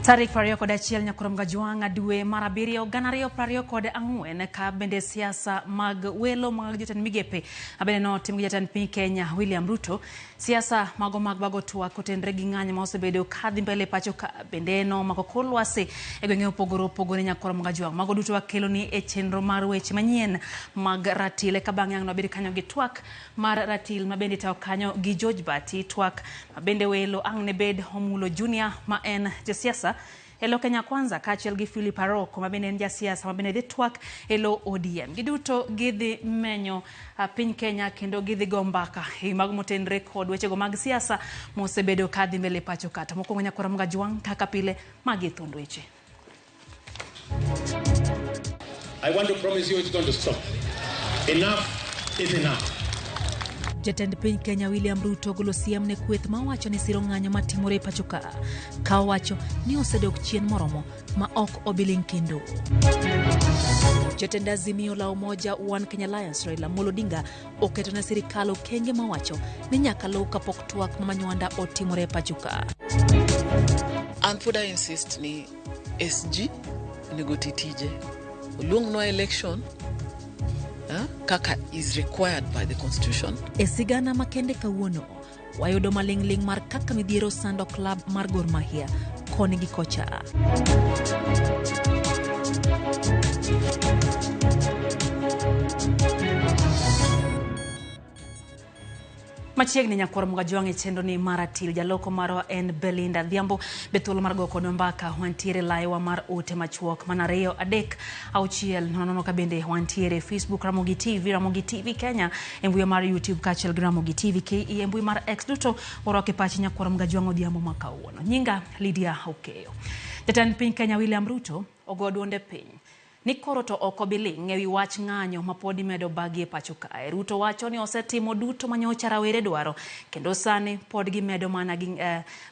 Tarik 21 nyakurom Gajwang' dwe mar 7 2024 ka bende siasa mag welo mag jotend migepe bende notim gi jatend piny Kenya William Ruto. Siasa mago mag bago twak kotenre gi ng'anyo ma osebedo kadhi mbele pacho ka bende nomako kor lwasi e gwenge mopogore opogore nyakurom Gajwang'. Mago duto wakeloni e chenro mar weche manyien mag ratil ka bang'e ang' nobed kanyo gi twak mar ratil ma bende itayo kanyo gi George Bati, twak ma bende welo ang' ne bed Omulo Junior ma en jasiasa e lo Kenya Kwanza kaachiel gi Philip Aroko ma bende en jasiasa ma bende dhi twak e lo ODM. Giduto gidhi menyo piny Kenya kendo gidhi go mbaka e mago motenre kod wechego mag siasa mosebedo kadhi mbele pacho kata. Mokwongo nyakwara Mgajwang' kaka pile magi thuond weche. I want to promise you it's going to stop. Enough is enough. Jatend piny Kenya William Ruto ogolo siem ne kweth ma owacho ni siro ng'anyo matimore e pacho ka, ka owacho ni osedok chien moromo ma ok obiling kendo. Jatend Azimio la Umoja One Kenya Alliance Raila Amolo Odinga oketo ne sirikal okenge ma owacho ni nyaka luw kapok twak ma Manywanda otimore e pacho ka. An pod I insist ni SG onego ti tije. Oluongnwa election kaka is required by the constitution. E sigana makende kawuono, wayudo maling'ling' mar kaka midhiero sando club mar Gor Mahia koni gi kocha. Machiegni nyakwar Mgajwang' e chenro ni mar atil jaloko marwa en Belinda Adhiambo be thuolo mar go kodwa mbaka wantiere laiwa mar ote machuok mana 2 3 6 0 0 ka bende wantiere Facebook Ramogi TV, Ramogi TV Kenya e mbui mar YouTube kaachiel gi Ramogi TV KE e mbui mar X duto orwako e pachi nyakwar Mgajwang' odhiambo ma kawuono. Nyinga Lydia Okeyo. Jatend piny Kenya William Ruto ogo duonde piny ni koro to ok obi ling' ewi wach ng'anyo ma pod imedo bagi e pacho kae. Ruto wacho ni osetimo duto manyocha rawere dwaro kendo sani pod gimedo mana gi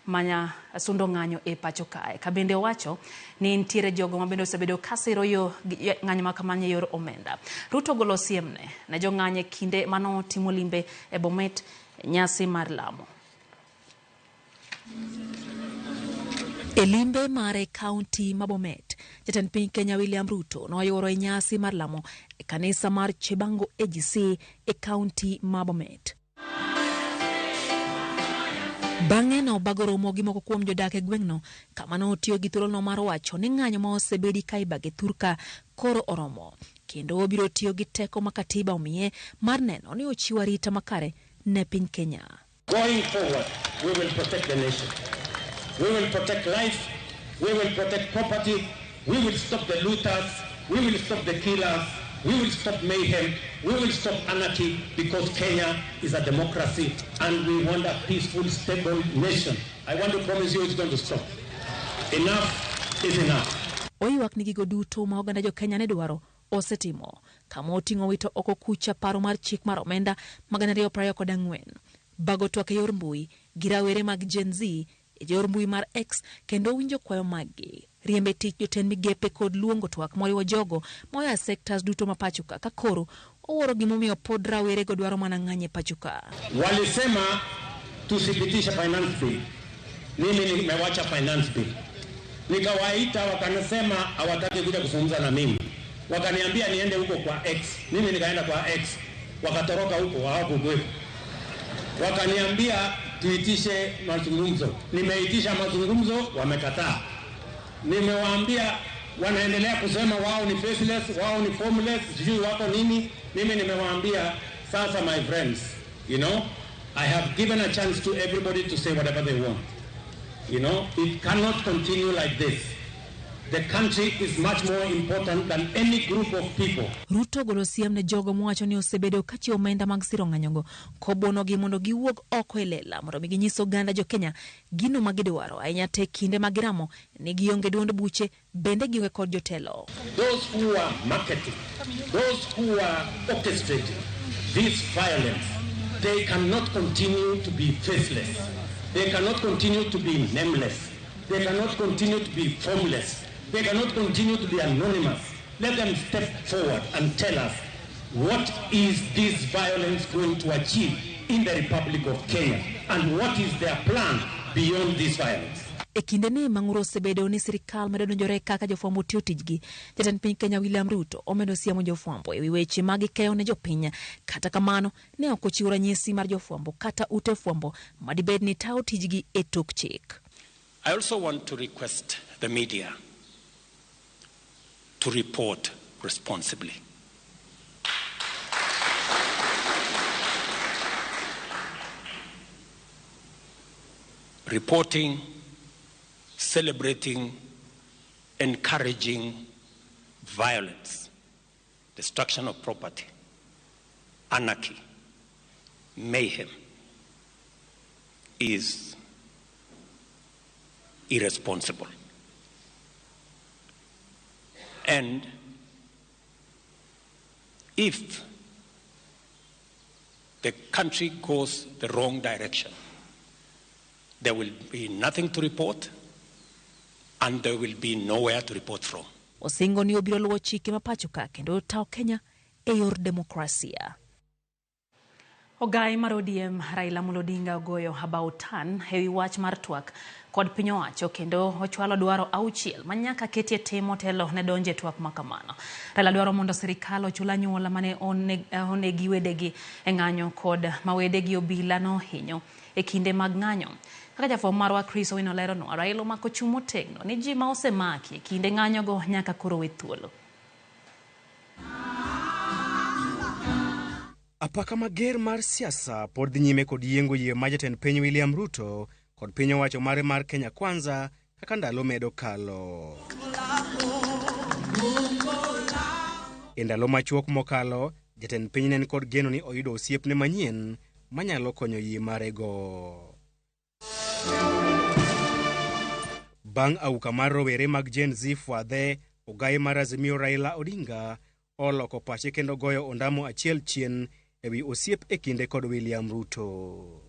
manya sundo ng'anyo e pacho kae. Ka bende owacho ni nitiere jogo ma bende osebedo kasiro yo ng'anyo ma kamano e yor omenda. Ruto ogolo siemne ne jong'anyo e kinde manotimo limbe e Bomet nyasi mar lamo. E limbe mare kaunti ma Bomet, jatend piny Kenya William Ruto noyuoro e nyasi mar lamo e kanisa mar Chebango AGC e kaunti ma Bomet. Bang'e nobago romo gi moko kuom jodak e gweng'no kama notiyo gi thuolono mar wacho ni ng'anyo ma osebedi ka ibage thurka koro oromo kendo obiro tiyo gi teko ma katiba omiye mar neno ni ochiwo arita makare ne piny Kenya. Going forward, we will protect the nation. We will protect life. We will protect property. We will stop the looters. We will stop the killers. We will stop mayhem. We will stop anarchy because Kenya is a democracy and we want a peaceful, stable nation. I want to promise you it's going to stop. Enough is enough. Oywak ni gigo duto ma oganda jo Kenya ne dwaro osetimo kama oting'o wito oko kucha paro mar chik mar omenda mag 2024. Bago twak e yor mbui gi rawere mag Gen Z e yor mbui mar X kendo winjo kwayo maggi. Riembe tich jotend migepe kod luongo twak moriwo jogo moya sectors duto ma pacho ka koro owuoro gimomiyo pod rawerego dwaro mana ng'anyo e pacho ka. Walisema tusipitishe finance bill. Mimi nimewacha finance bill. Nikawaita wakanasema hawataki kuja kuzungumza na mimi. Wakaniambia niende huko kwa X. Mimi nikaenda kwa X. Wakatoroka huko hawakuwepo. Wakaniambia tuitishe mazungumzo. Nimeitisha mazungumzo, wamekataa. Nimewaambia wanaendelea kusema wao ni faceless, wao ni formless, sijui wako nini. Mimi nimewaambia sasa, my friends, you know, I have given a chance to everybody to say whatever they want. You know, it cannot continue like this. The country is much more important than any group of people. Ruto ogolo siem ne jogo mowacho ni osebedo ka chiwo omenda mag siro ng'anyogo kobuonogi mondo giwuog oko e lela mondo mi ginyis oganda jo Kenya gino ma gidwaro ahinya te kinde ma giramo ni gionge duond buche bende gionge kod jotelo. Those who are marketing, those who are orchestrating this violence, they cannot continue to be faceless. They cannot continue to be nameless. They cannot continue to be formless. They cannot continue to be anonymous. Let them step forward and tell us what is this violence going to achieve in the Republic of Kenya and what is their plan beyond this violence. E kindeni ma ng'ur osebedo ni sirikal medo donjore kaka jofwambo tiyo tijgi, jatend piny Kenya William Ruto omedo siemo jofwambo ewi weche ma gikeyo ne jopiny. Kata kamano, ne ok ochiwo ranyisi mar jofwambo kata ute fwambo madibed ni tayo tijgi e tok chik. I also want to request the media to report responsibly. Reporting, celebrating, encouraging violence, destruction of property, anarchy, mayhem is irresponsible. And if the country goes the wrong direction, there will be nothing to report and there will be nowhere to report from. Osingo ni obiro luwo chike ma pacho ka kendo tayo Kenya e yor demokrasia. Ogai mar ODM Raila Amolo Odinga ogoyo about turn ewi wach mar twak kod piny owacho kendo ochwalo dwaro auchiel ma nyaka ketie tim motelo ne donjo e twak ma kamano. Raila dwaro mondo sirikal ochul anyuola mane onegi wedegi e ng'anyo kod ma wedegi obila nohinyo e kinde mag ng'anyo. Kaka jafwambo marwa Chris Owino leronwa, Raila omako chung' motegno ni ji ma osemaki e kinde ng'anyogo nyaka koro we thuolo. Apaka mager mar siasa pod dhi nyime kod yiengo yie ma jatend piny William Ruto kod piny owacho mare mar Kenya Kwanza kaka ndalo medo kalo. E ndalo machuok mokalo, jatend piny ne kod geno ni oyudo osiepne manyien manyalo konyo yie marego. Bang' auka mar rowere mag Gen Z fwadhe, ogai mar Azimio Raila Odinga oloko pache kendo goyo ondamo achiel chien ewi osiep e kinde kod William Ruto.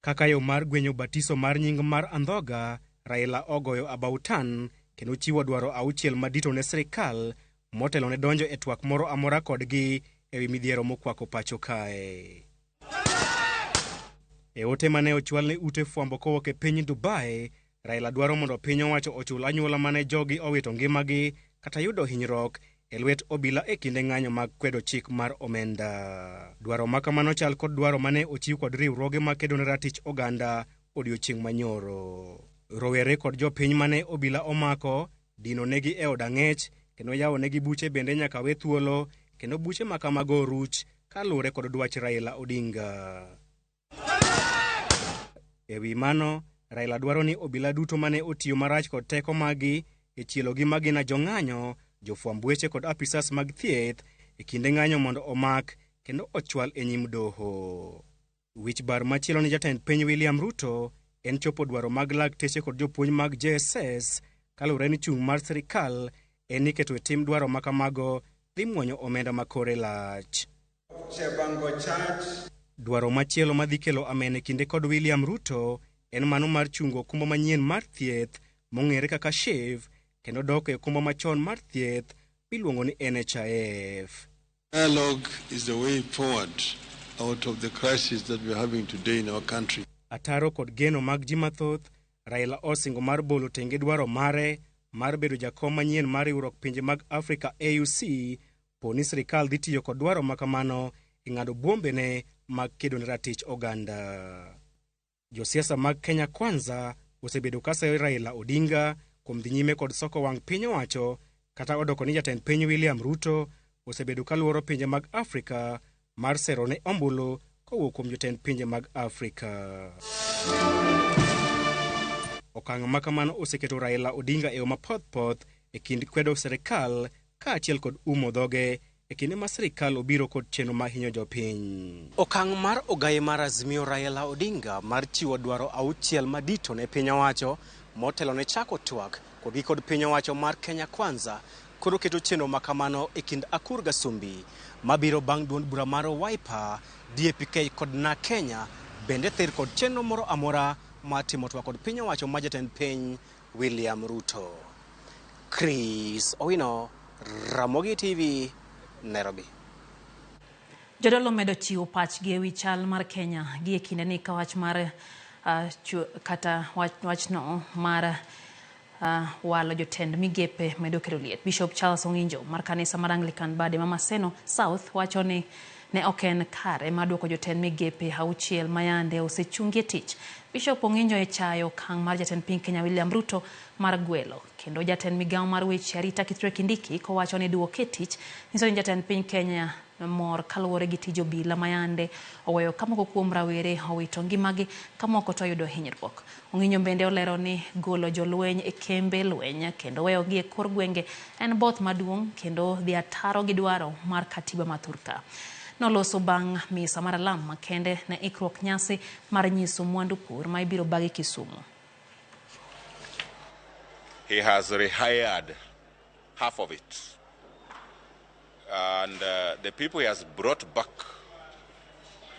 Kaka yo mar gwenyo batiso mar nying mar andhoga, Raila ogoyo about turn kendo chiwo dwaro auchiel madito ne sirikal motelo ne donjo e twak moro amora kodgi ewi midhiero mokwako pacho kae. E ote mane ochwal ne ute fwambo kowuok e piny Dubai, Raila dwaro mondo piny owacho ochul anyuola mane jogi owito ngimagi kata yudo hinyruok e lwet obila e kinde ng'anyo mag kwedo chik mar omenda. Dwaro ma kamano chal kod dwaro mane ochiw kod riwruoge makedo ne ratich oganda odiochieng' manyoro. Rowere kod jopiny mane obila omako dino negi e od ang'ech kendo yawo negi buche bende nyaka we thuolo kendo buche ma kamago oruch kaluwore kod dwach Raila Odinga. E wi mano, Raila dwaro ni obila duto mane otiyo marach kod teko magi e chielo gi magina jong'anyo, jofwamb weche kod apisas mag thieth e kinde ng'anyo mondo omak kendo ochwal e nyim doho. Wich bar machielo ni jatend piny William Ruto en chopo dwaro mag lakteche kod jopuonj mag JSS kaluwore ni chung' mar sirikal en ni keto e tim dwaro ma kamago dhi muonyo omenda ma kore lach. Dwaro machielo madhi kelo amen e kinde kod William Ruto en mano mar chungo okumba manyien mar thieth mong'ere kaka SHIF kendo dok e okumba machon mar thieth miluongo ni NHIF. Dialogue is the way forward out of the crisis that we are having today in our country. Ataro kod geno mag ji mathoth, Raila osingo mar bolo tenge dwaro mare mar bedo jakom manyien mar riwruok pinje mag Afrika AUC po ni sirikal dhi tiyo kod dwaro ma kamano e ng'ado buombene mag kedo ne ratich oganda. Josiasa mag Kenya Kwanza osebedo ka sayo Raila Odinga kuom dhi nyime kod soko wang' piny owacho kata odoko ni jatend piny William Ruto osebedo ka luoro pinje mag Afrika mar sero ne ombulu kowuok kuom jotend pinje mag Afrika. Okang' ma kamano oseketo Raila Odinga e yo mapothpoth e kind kwedo sirikal kaachiel kod umo dhoge e kinde ma sirikal obiro kod chenro ma hinyo jopiny. Okang' mar ogai mar Azimio Raila Odinga mar chiwo dwaro auchiel madito ne piny owacho motelo ne chako twak kodgi kod piny owacho mar Kenya Kwanza koro keto chenro ma kamano e kind Akur Gasumbi mabiro bang' duond bura mar Wiper, DAP-K kod Na Kenya bende thir kod chenro moro amora mar timo twak kod piny owacho ma jatend piny William Ruto. Chris Owino, Ramogi TV, Nairobi. Jodolo medo chiwo pachgi ewi chal mar Kenya gi e kindeni ka wach mar Kata wachno mar walo jotend migepe medo kelo liet. Bishop Charles Ong'injo mar kanisa mar Anglican bade ma Maseno South wacho ni ne ok en kare mar duoko jotend migepe 6 mayande osechungie tich. Bishop Ong'injo e chayo okang' mar jatend piny Kenya William Ruto mar gwelo kendo jatend migawo mar weche arita Kithure Kindiki kowacho ni duoke tich nyiso ni jatend piny Kenya mor kaluwore gi tij obila mayande oweyo ka moko kuom rawere owito ngimagi ka moko to oyudo hinyruok. Ong'injo bende olero ni golo jolweny e kembe lweny kendo weyogi e kor gwenge en both maduong' kendo dhi ataro gi dwaro mar katiba ma thurka. Noloso bang' misa mar alam makende ne ikruok nyasi mar nyiso mwandu pur ma ibiro bagi Kisumu. He has rehired half of it. And the people he has brought back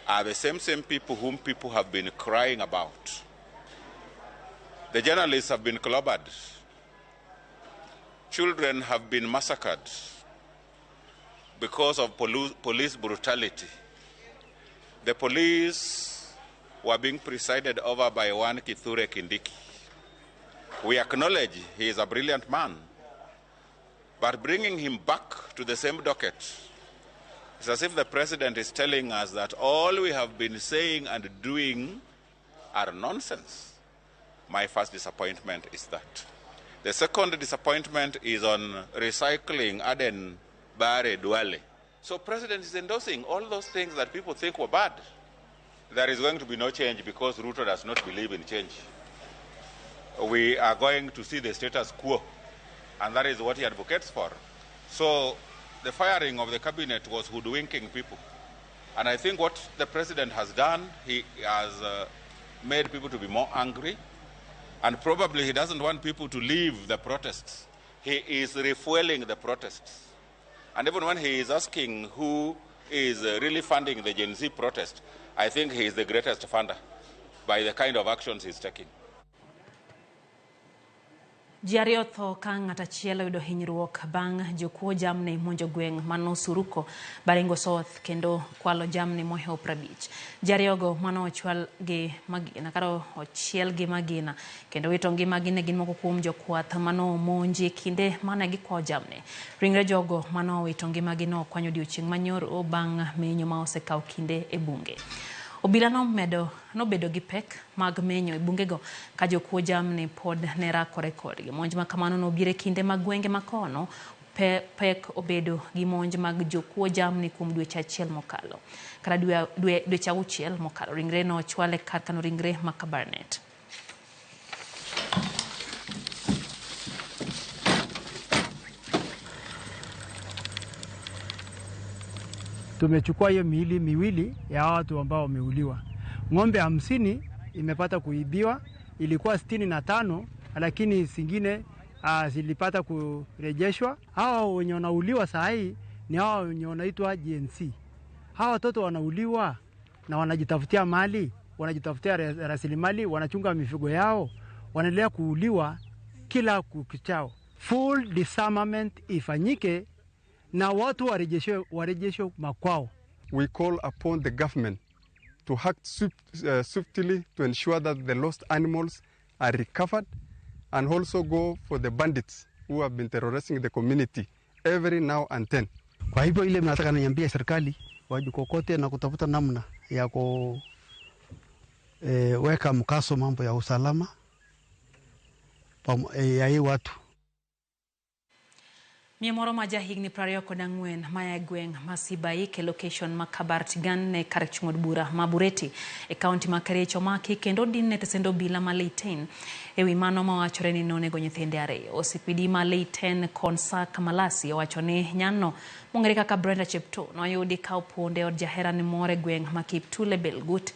are the same people whom people have been crying about. The journalists have been clobbered. Children have been massacred because of police brutality. The police were being presided over by one Kithure Kindiki. We acknowledge he is a brilliant man, but bringing him back to the same docket is as if the president is telling us that all we have been saying and doing are nonsense. My first disappointment is that. The second disappointment is on recycling Aden Bare Duale. So president is endorsing all those things that people think were bad. There is going to be no change because Ruto does not believe in change. We are going to see the status quo, and that is what he advocates for. So the firing of the cabinet was hoodwinking people. And I think what the president has done, he has made people to be more angry, and probably he doesn't want people to leave the protests. He is refueling the protests. And even when he is asking who is really funding the Gen Z protest, I think he is the greatest funder by the kind of actions he's taking. Ji ariyo tho ka ng'at achiel oyudo hinyruok bang' jokuo jamni monjo gweng' mano Suruko, Baringo South kendo kwalo jamni mohewo 50. Ji ariyogo mano ochwal gi magina kata ochiel gi magina kendo wito ngimagi ne gin moko kuom jokwath mano omonji e kinde mane gikwayo jamni. Ringre jogo mano owito ngimagi no okwanyo odiochieng' manyoro bang' menyo ma osekawo kinde e bunge. Obila nobedo gi pek mag menyo e bungego ka jokuo jamni pod ne rakore kodgi. Monj ma kamano nobiro e kinde mag gwenge makono pek obedo gi monj mag jokuo jamni kuom dweche achiel mokalo. Kata dweche 6 mokalo. Ringre no ochwal e kar kano ringre ma Kabarnet. Tumechukua hiyo miili miwili ya watu ambao wameuliwa. Ng'ombe 50 imepata kuibiwa, ilikuwa 65 lakini zingine zilipata kurejeshwa. Hawa wenye wanauliwa saa hii ni hawa wenye wanaitwa Gen Z. Hawa watoto wanauliwa na wanajitafutia mali, wanajitafutia rasilimali, wanachunga mifugo yao, wanaendelea kuuliwa kila kukichao. Full disarmament ifanyike na watu warejeshwe makwao. We call upon the government to act swiftly to ensure that the lost animals are recovered and also go for the bandits who have been terrorizing the community every now and then. Kwa hivyo ile mnataka niambie serikali wajikokote na kutafuta namna ya kuweka mkaso mambo ya usalama ya hii watu. Miyo moro ma jahigni 24 maya e gweng' ma Sibaik e location ma Kabartigan ne kar chung' od bura ma Bureti e kaunti ma Kericho omaki kendo odinne tesend obila ma Litein ewi mano mawachore ni nonego nyithinde 2. OCPD ma Litein Konsak Malasi owacho ni nyanno mong'ere kaka Brenda Cheptoo noyudi ka opondo e od jaherane moro e gweng' ma Kiptule Belgut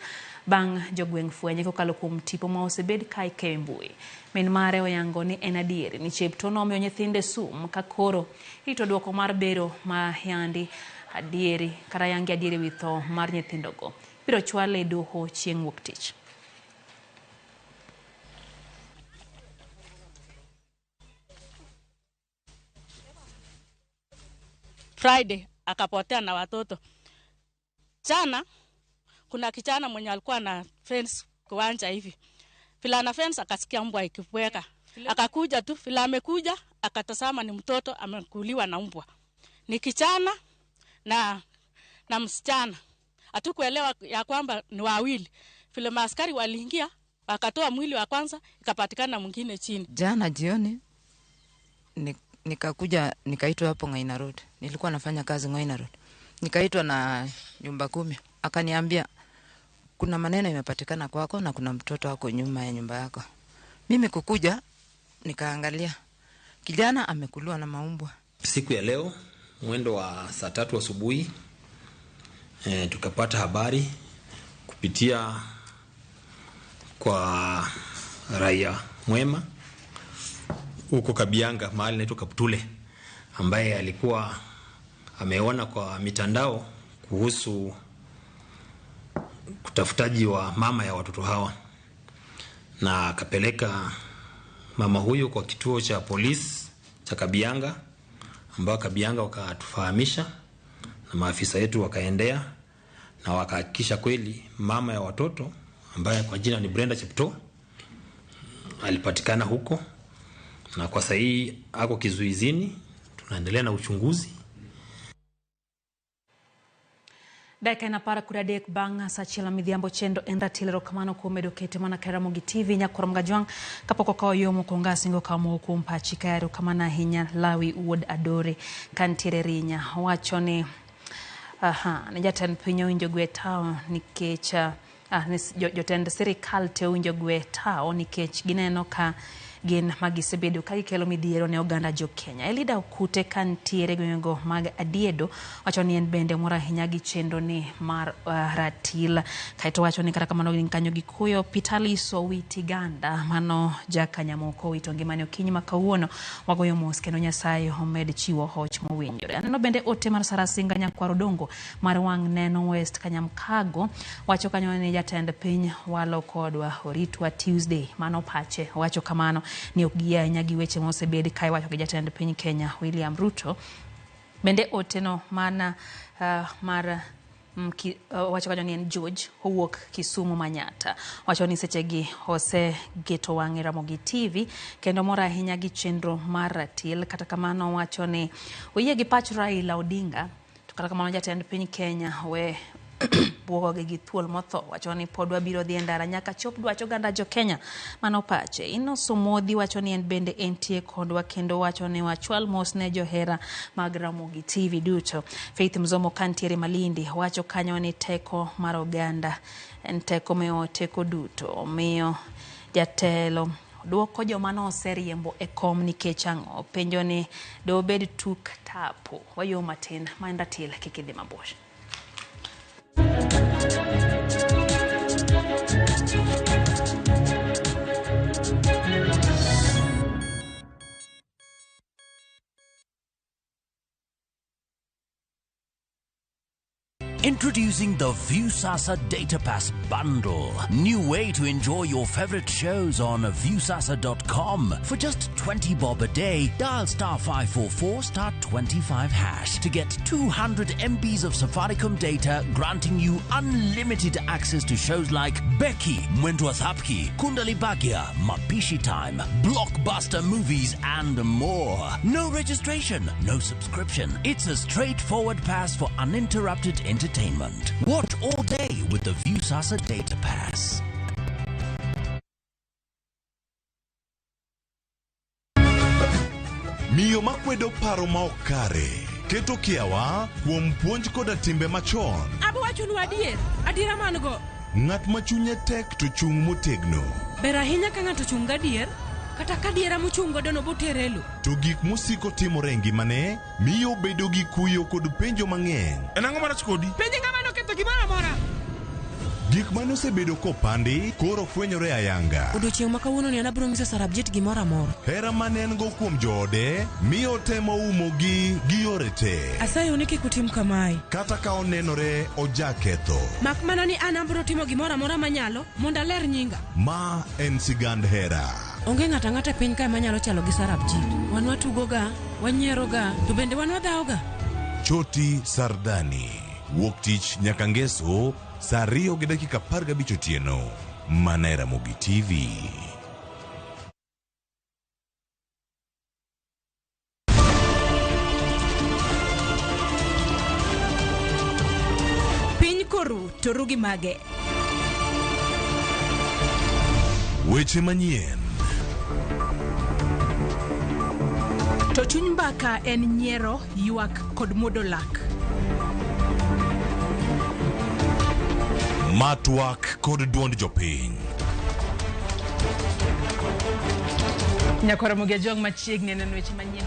bang' jogweng' fwenye kokalo kuom tipo ma osebed ka ikeyo e mbui. Min mare oyango ni en adier ni Cheptoo nomiyo nyithinde sum ka koro irito duoko mar bero ma yandi adieri kata yangi adieri wi tho mar nyithindogo. Biro chwale e doho chieng' wuok tich. Friday akapotea na watoto. Jana kuna kijana mwenye alikuwa na fence kiwanja hivi. Vile ana fence akasikia mbwa ikibweka. Akakuja tu, vile amekuja akatazama ni mtoto amekuliwa na mbwa. Ni kijana na msichana. Hatukuelewa ya kwamba ni wawili. Vile maaskari waliingia wakatoa mwili wa kwanza, ikapatikana mwingine chini. Jana jioni nikakuja nikaitwa hapo Ngaina Road. Nilikuwa nafanya kazi Ngaina Road. Nikaitwa na nyumba kumi. Akaniambia kuna maneno imepatikana kwako na kuna mtoto wako nyuma ya nyumba yako. Mimi kukuja nikaangalia kijana amekuliwa na maumbwa. Siku ya leo mwendo wa saa 3 asubuhi tukapata habari kupitia kwa raia mwema huko Kabianga, mahali inaitwa Kaptule, ambaye alikuwa ameona kwa mitandao kuhusu kutafutaji wa mama ya watoto hawa, na akapeleka mama huyu kwa kituo cha polisi cha Kabianga, ambao Kabianga wakatufahamisha na maafisa wetu wakaendea na wakahakikisha kweli mama ya watoto ambaye kwa jina ni Brenda Chepto alipatikana huko, na kwa sasa ako kizuizini. Tunaendelea na uchunguzi. Dakika ina para kudadek bang sa achiel midhiambo chendo en ratil erokamano kuom medo kete mana ka Ramogi TV nyakwar Mgajwang' kapok okawo yo mokwongo asingo kawo moko kuom pachi ka erokamano ahinya Lawi Wuod Adore kantiere Rinya wacho ni ni jatend piny owinjo gwe tawo nikech jotend sirikal te owinjo gwe tawo nikech gineno ka gin magisebedo ka gikelo midhiero ne oganda jo Kenya. Elida Okute kantiere gwengego mag Adiedo wacho ni en bende mor ahinya gi chenro ni mar ratil. Kaeto wacho ni kata kamano gin kanyo gi kuyo. Peter Witiganda mano jakanyamoko wito ngimane okinyi ma kawuono. Wagoyo mos kendo Nyasaye omed chiwo hoch mowinjore. Aneno bende ote mar Sarasinga Nyakwar Odongo mar Wang' Neno West Kanyamkago wacho kanyo ni jatend piny walo kodwa oritwa Tuesday. Mano pache wacho kamano ni ok giyie ahinya gi weche mosebed ka iwacho gi jatend piny Kenya William Ruto. Bende oteno mana mar wacho kanyo ni en George owuok Kisumu Manyata wacho ni sechegi osegeto wang'e Ramogi TV kendo mor ahinya gi chenro mar ratil. Kata kamano wacho ni oyie gi pach Raila Odinga to kata kamano jatend piny Kenya we buogogi gi thuol motho wacho ni pod wabiro dhi e ndara nyaka chop dwach oganda jo Kenya. Mano pache. Inoso Modhi wacho ni en bende entie kodwa kendo wacho ni wachwal mos ne johera mag Ramogi TV duto. Faith Mzomo kantiere Malindi wacho kanyo ni teko mar oganda en teko miyo teko duto, omiyo jatelo duoko joma noseriembo e kom nikech ang'o? Penjo ni dobed tuk tapo. Wayo matin ma en ratil kik idhi mabor. Introducing the Viusasa Data Pass Bundle. New way to enjoy your favorite shows on Viusasa.com. For just 20 bob a day, dial star 544 star 25 hash to get 200 MBs of Safaricom data, granting you unlimited access to shows like Becky, Mwendwa Thapki, Kundali Bhagya, Mapishi Time, blockbuster movies, and more. No registration, no subscription. It's a straightforward pass for uninterrupted entertainment. Watch all day with the Viusasa Data Pass. Miyo makwedo paro ma ok kare keto kiawa kuom puonj koda timbe machon. Abo wachonu adier, adiera man go. Ng'at ma chunye tek to chung' motegno. Ber ahinya ka ng'ato chung' gadier, kata ka diera mochung' godo no botere e lo. To gik mosiko timore e ngimane miyo obedo gi kuyo kod penjo mang'eny. En ang'o marach kodi? Penje ng'ama noketho gimoro amora. Gik mane osebedo kopandi koro fwenyore ayanga. Odiochieng' ma kawuono ni an abiro nyiso Sarabjit gimoro amora. Hera mane en go kuom joode miyo otemo umogi gi yore te. Asayo ni kik utim kamae. Kata ka onenore ojaketho. Mak mana ni an abiro timo gimoro amora manyalo mondo aler nyinga. Ma en sigand hera. Onge ng'ato ang'ata e piny kae manyalo chalo gi Sarabjit. Wan watugoga, wanyieroga, to bende wan wadhawoga. Choti Sardani. Wuok tich nyaka ngeso saa 2:15 otieno. Mana e Ramogi TV. Piny koru to ru gi mage. Weche manyien. To chuny mbaka en nyiero, ywak kod muodo lak. Ma twak kod duond jopiny. Nyakwar Ramogi Ajwang' machiegni neno weche manyien.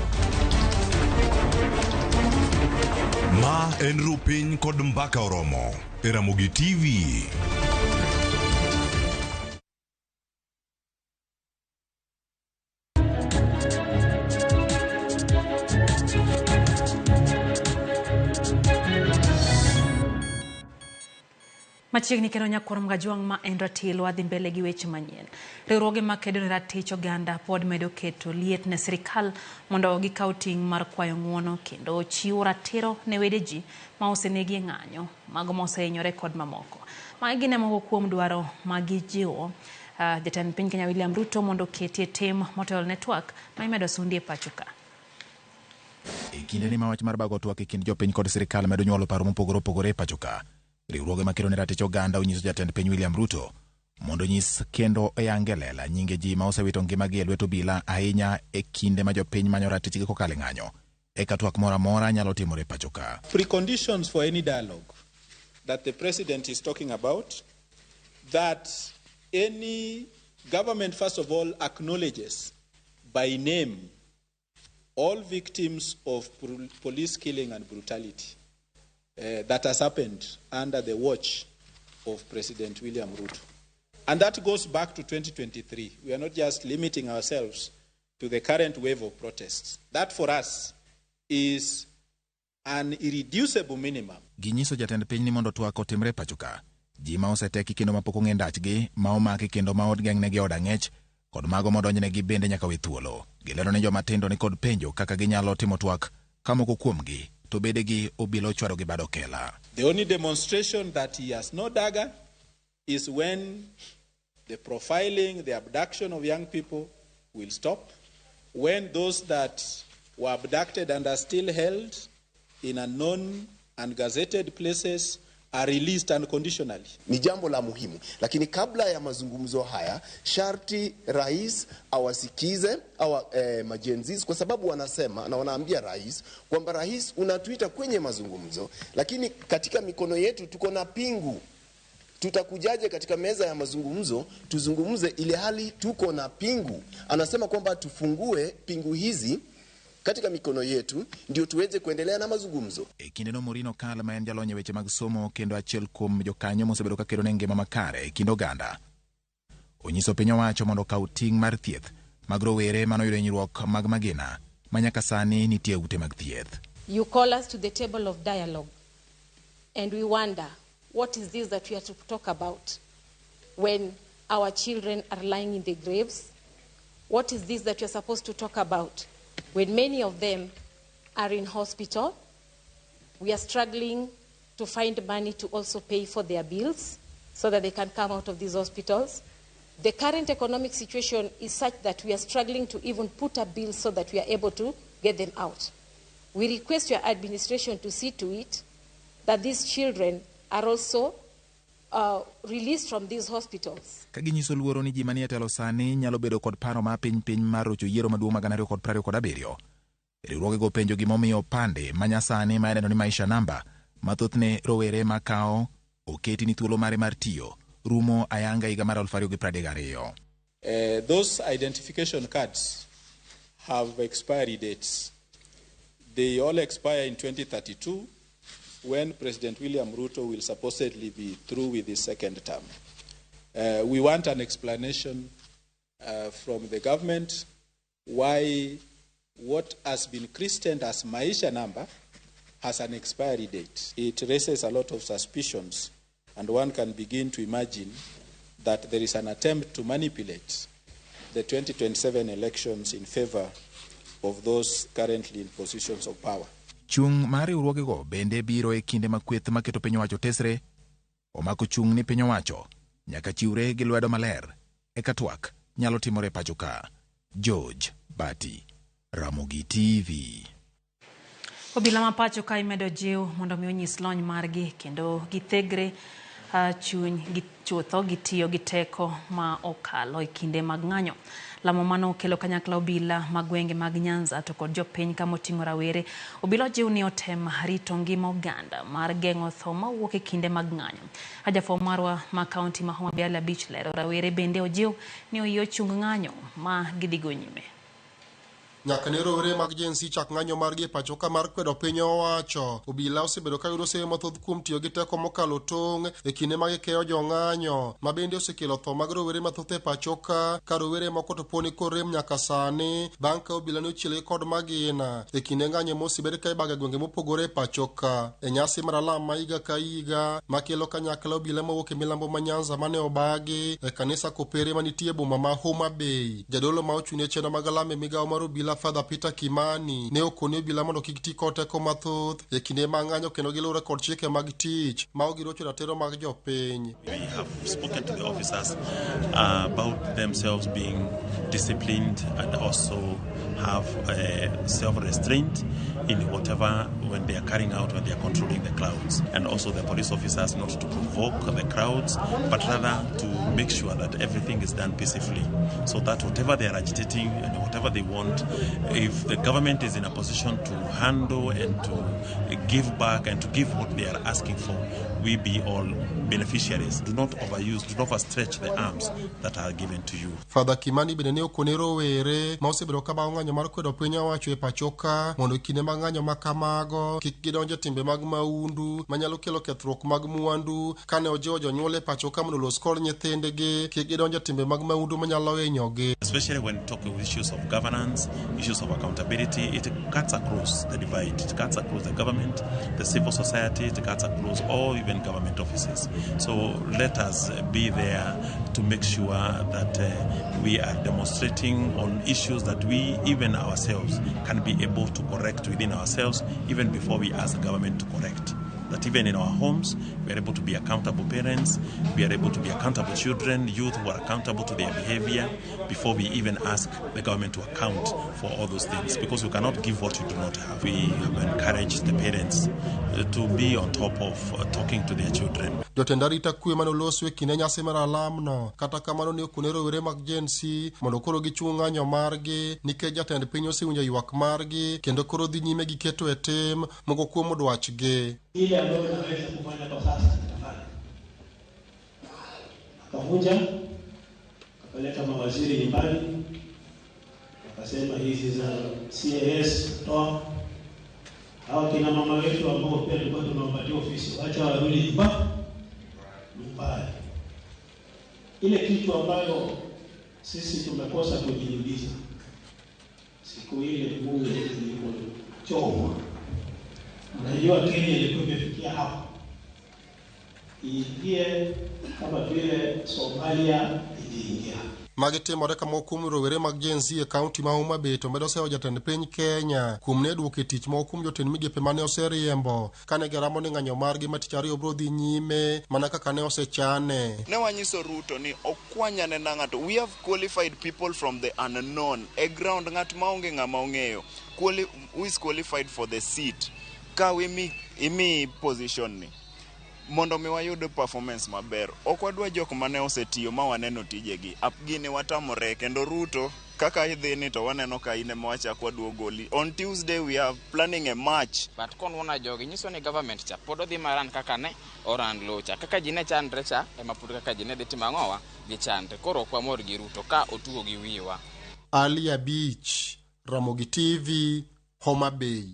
Ma en ru piny kod mbaka oromo e Ramogi TV. Machiegni kendo nyakwar Mgajwang' ma en Ratil wadhi mbele gi weche manyien. Riwruoge makedo ne ratich oganda pod medo keto liet ne sirikal mondo gikaw ting' mar kwayo ng'uono kendo chiwo ratiro ne wede ji ma osenegi e ng'anyo, mago ma osehinyore kod mamoko. Magi gin e moko kuom dwaro ma gijiwo jatend piny Kenya William Ruto mondo oketie tim motelo ne twak ma imedo sundi e pacho ka. E kindeni ma wach mar bago twak e kind jopiny kod sirikal medo nyuolo paro mopogore opogore e pacho ka, riwruoge makedo ne ratich oganda onyiso jatend piny William Ruto mondo onyis kendo oyang e lela nyinge ji ma osewito ngimagi e lwet obila ahinya e kinde ma jopiny manyo ratichgi kokalo e ng'anyo. Eka twak moro amora nyalo timore e pacho ka. Preconditions for any dialogue that the president is talking about, that any government first of all acknowledges by name all victims of police killing and brutality that has happened under the watch of President William Ruto. And that goes back to 2023. We are not just limiting ourselves to the current wave of protests. That for us is an irreducible minimum. Ginyiso jatend piny ni mondo twak otimre e pacho ka. Ji ma oseteki kendo ma pok ong'e ndachgi, ma omaki kendo ma ogeng'negi e od ang'ech, kod mago modonjnegi bende nyaka we thuolo. Gilero ni joma tindo ni kod penjo kaka ginyalo timo twak ka moko kuomgi to bedegi obila ochwado gi bad okela. The only demonstration that he has no dagger is when the profiling, the abduction of young people will stop, when those that were abducted and are still held in unknown and gazetted places are released unconditionally. Ni jambo la muhimu, lakini kabla ya mazungumzo haya sharti rais awasikize awa, majenzis, kwa sababu wanasema na wanaambia rais kwamba rais, unatuita kwenye mazungumzo, lakini katika mikono yetu tuko na pingu. Tutakujaje katika meza ya mazungumzo tuzungumze ile hali tuko na pingu? Anasema kwamba tufungue pingu hizi katika mikono yetu ndio tuweze kuendelea na mazungumzo. E kindeno Maureen Okal ma en jalony e weche mag somo kendo achiel kuom jokanyo mosebedo ka kedo ne ngima makare e kind oganda. Onyiso piny owacho mondo okaw ting' mar thieth mag rowere manoyudo hinyruok mag magina ma nyaka sani nitie e ute mag thieth. You call us to the table of dialogue, and we wonder, what is this that we are to talk about when our children are lying in the graves? What is this that we are supposed to talk about when many of them are in hospital? We are struggling to find money to also pay for their bills so that they can come out of these hospitals. The current economic situation is such that we are struggling to even put up bills so that we are able to get them out. We request your administration to see to it that these children are also released from these hospitals. Ka ginyiso luoro ni ji manie telo sani nyalo bedo kod paro ma piny piny mar rocho yiero maduong' mag 2027. Riwruogego penjo gimomiyo pande ma nyasani ma ineno ni Maisha Namba ma thothne rowere makawo oketi ni thuolo mare mar tiyo rumo ayanga higa mar 2032. Those identification cards have expiry dates. They all expire in 2032 when President William Ruto will supposedly be through with his second term. We want an explanation from the government why what has been christened as Maisha Number has an expiry date. It raises a lot of suspicions, and one can begin to imagine that there is an attempt to manipulate the 2027 elections in favor of those currently in positions of power. Chung' mar riwruogego bende biro e kinde ma kweth maketo piny owacho tesre omako chung' ni piny owacho nyaka chiwre gi lwedo maler eka twak nyalo timore pacho ka. George Bati, Ramogi TV. Obila ma pacho ka imedo jiw mondo mi onyis lony margi kendo githegre chuny gi chutho gitiyo gi teko ma okalo e kinde mag ng'anyo. Lamo mano okelo kanyakla obila mag gwenge mag Nyanza to kod jopiny kama oting'o rawere. Obila ojiw ni otem rito ngima oganda mar geng'o tho mawuok e kinde mag ng'anyo. Ajafwambo marwa ma kaunti ma Homa Bay Ali Abich lero rawere bende ojiw ni oyie ochung ng'anyo ma gidhigo nyime. Nyaka ne rowere mag Gen Z chak ng'anyo margi e pacho ka mar kwedo piny owacho, obila osebedo ka yudo seyo mathoth kuom tiyo gi teko mokalo tong' e kinde ma gikeyo jong'anyo, ma bende osekelo tho mag rowere mathoth e pacho ka, ka rowere moko to poni korem nyaka sani bang' ka obila ne ochielgi kod magina e kinde ng'anyo mosebed ka ibago e gwenge mopogore e pacho ka. E nyasi mar alam ma higa ka higa makelo kanyakla obila mawuok e milambo ma Nyanza mane obagi e kanisa Kopere manitie e boma ma Homa Bay, jadolo ma ochung' ne chenro mag alam e migawo mar obila Father Peter Kimani ne okoni obila mondo kik ti kod teko mathoth e kinde mag ng'anyo kendo giluwre kod chike mag tich ma ok girocho ratiro mag jopiny. We have spoken to the officers about themselves being disciplined and also have self-restraint in whatever when they are carrying out, when they are controlling the crowds, and also the police officers not to provoke the crowds, but rather to make sure that everything is done peacefully, so that whatever they are agitating and whatever they want, if the government is in a position to handle and to give back and to give what they are asking for, we be all beneficiaries. Do not overuse, do not overstretch the arms that are given to you. Father Kimani bende ne okone rowere ma osebedo ka bago ng'anyo mar kwedo piny owacho e pacho ka mondo kinde mag ng'anyo ma kamago kik gidonj e timbe mag maundu manyalo kelo kethruok mag mwandu. Kane ojiwo jonyuol e pacho ka mondo olos kod nyithindgi kik gidonj e timbe mag maundu manyalo hinyogi. Especially when talking with issues of governance, issues of accountability, it cuts across the divide. It cuts across the government, the civil society, it cuts across all even government offices. So let us be there to make sure that we are demonstrating on issues that we, even ourselves, can be able to correct within ourselves, even before we ask the government to correct. That even in our homes, we are able to be accountable parents, we are able to be accountable children, youth who are accountable to their behavior, before we even ask the government to account for all those things, because you cannot give what you do not have. We have encouraged the parents to be on top of talking to their children. Jotend arita kwe mane oloso e kinde nyasi mar alamno kata kamano ne okone rowere mag Gen Z mondo koro gichung ng'anyo margi nikech jatend piny osewinjo ywak margi kendo koro dhi nyime gi keto e tim moko kuom dwachgi. Ile ambayo naweza kufanya kwa sasa nitafanya. Akavunja, akapeleka mawaziri nyumbani, akasema hizi za CAS toa. Hao kina mama wetu ambao pia tulikuwa tunawapatia ofisi, wacha warudi nyumbani. Ile kitu ambayo sisi tumekosa kujiuliza, siku ile bunge ilipochomwa, unajua Kenya ilikuwa imefikia hapo, iingie kama vile Somalia iliingia. Magi timore ka moko kuom rowere mag Gen Z e kaunti ma Homa Bay to medo seyo jatend piny Kenya kuom ne duoko e tich moko kuom jotend migepe mane oseriembo kane giramo ni ng'anyo margi ma tich ariyo biro dhi nyime mana kaka ne osechane. Ne wanyiso Ruto ni okwanya nena ng'ato. We have qualified people from the unknown. E ground ng'at maonge ng'ama ong'eyo. Who is qualified for the seat. Ka imi position ni. Mondo mi wayud performance maber. Ok wadwa jok mane osetiyo ma waneno tijegi. Gini watamore kendo Ruto kaka idhi ni to waneno ka in ema wachako waduogo goli. On Tuesday we are planning a march. But kon wana jogi nyiso ni government cha pod odhi maran kaka ne oran locha. Kaka ji ne chandre cha ema pod kaka ji ne dhi timo ang'owa gi chandre. Koro ok wamor gi Ruto ka otugo gi wiwa. Ali Abich, Ramogi TV, Homa Bay.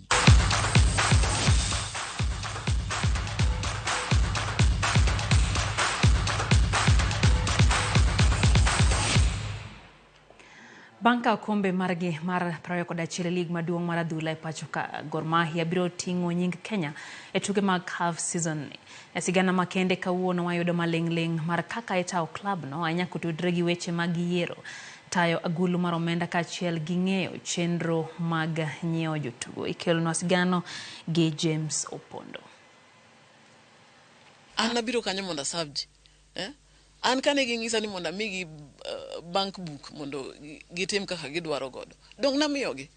Bang' ka okombe margi mar 21 lig maduong' mar adhula e pacho ka, Gor Mahia biro ting'o nying Kenya e tuke mag CAF season ni. E sigana makende kawuono wayudo maling'ling' mar kaka itawo klab no ahinya kotudore gi weche mag yiero, tayo agulu mar omenda kaachiel gi ng'eyo chenro mag nyiewo jotugo. Ikelonwa sigano gi James Opondo. An nabiro kanyo mondo aserve ji. An kane ging'isa ni mondo amigi bank book mondo gitim kaka gidwaro godo. Dong namiyogi.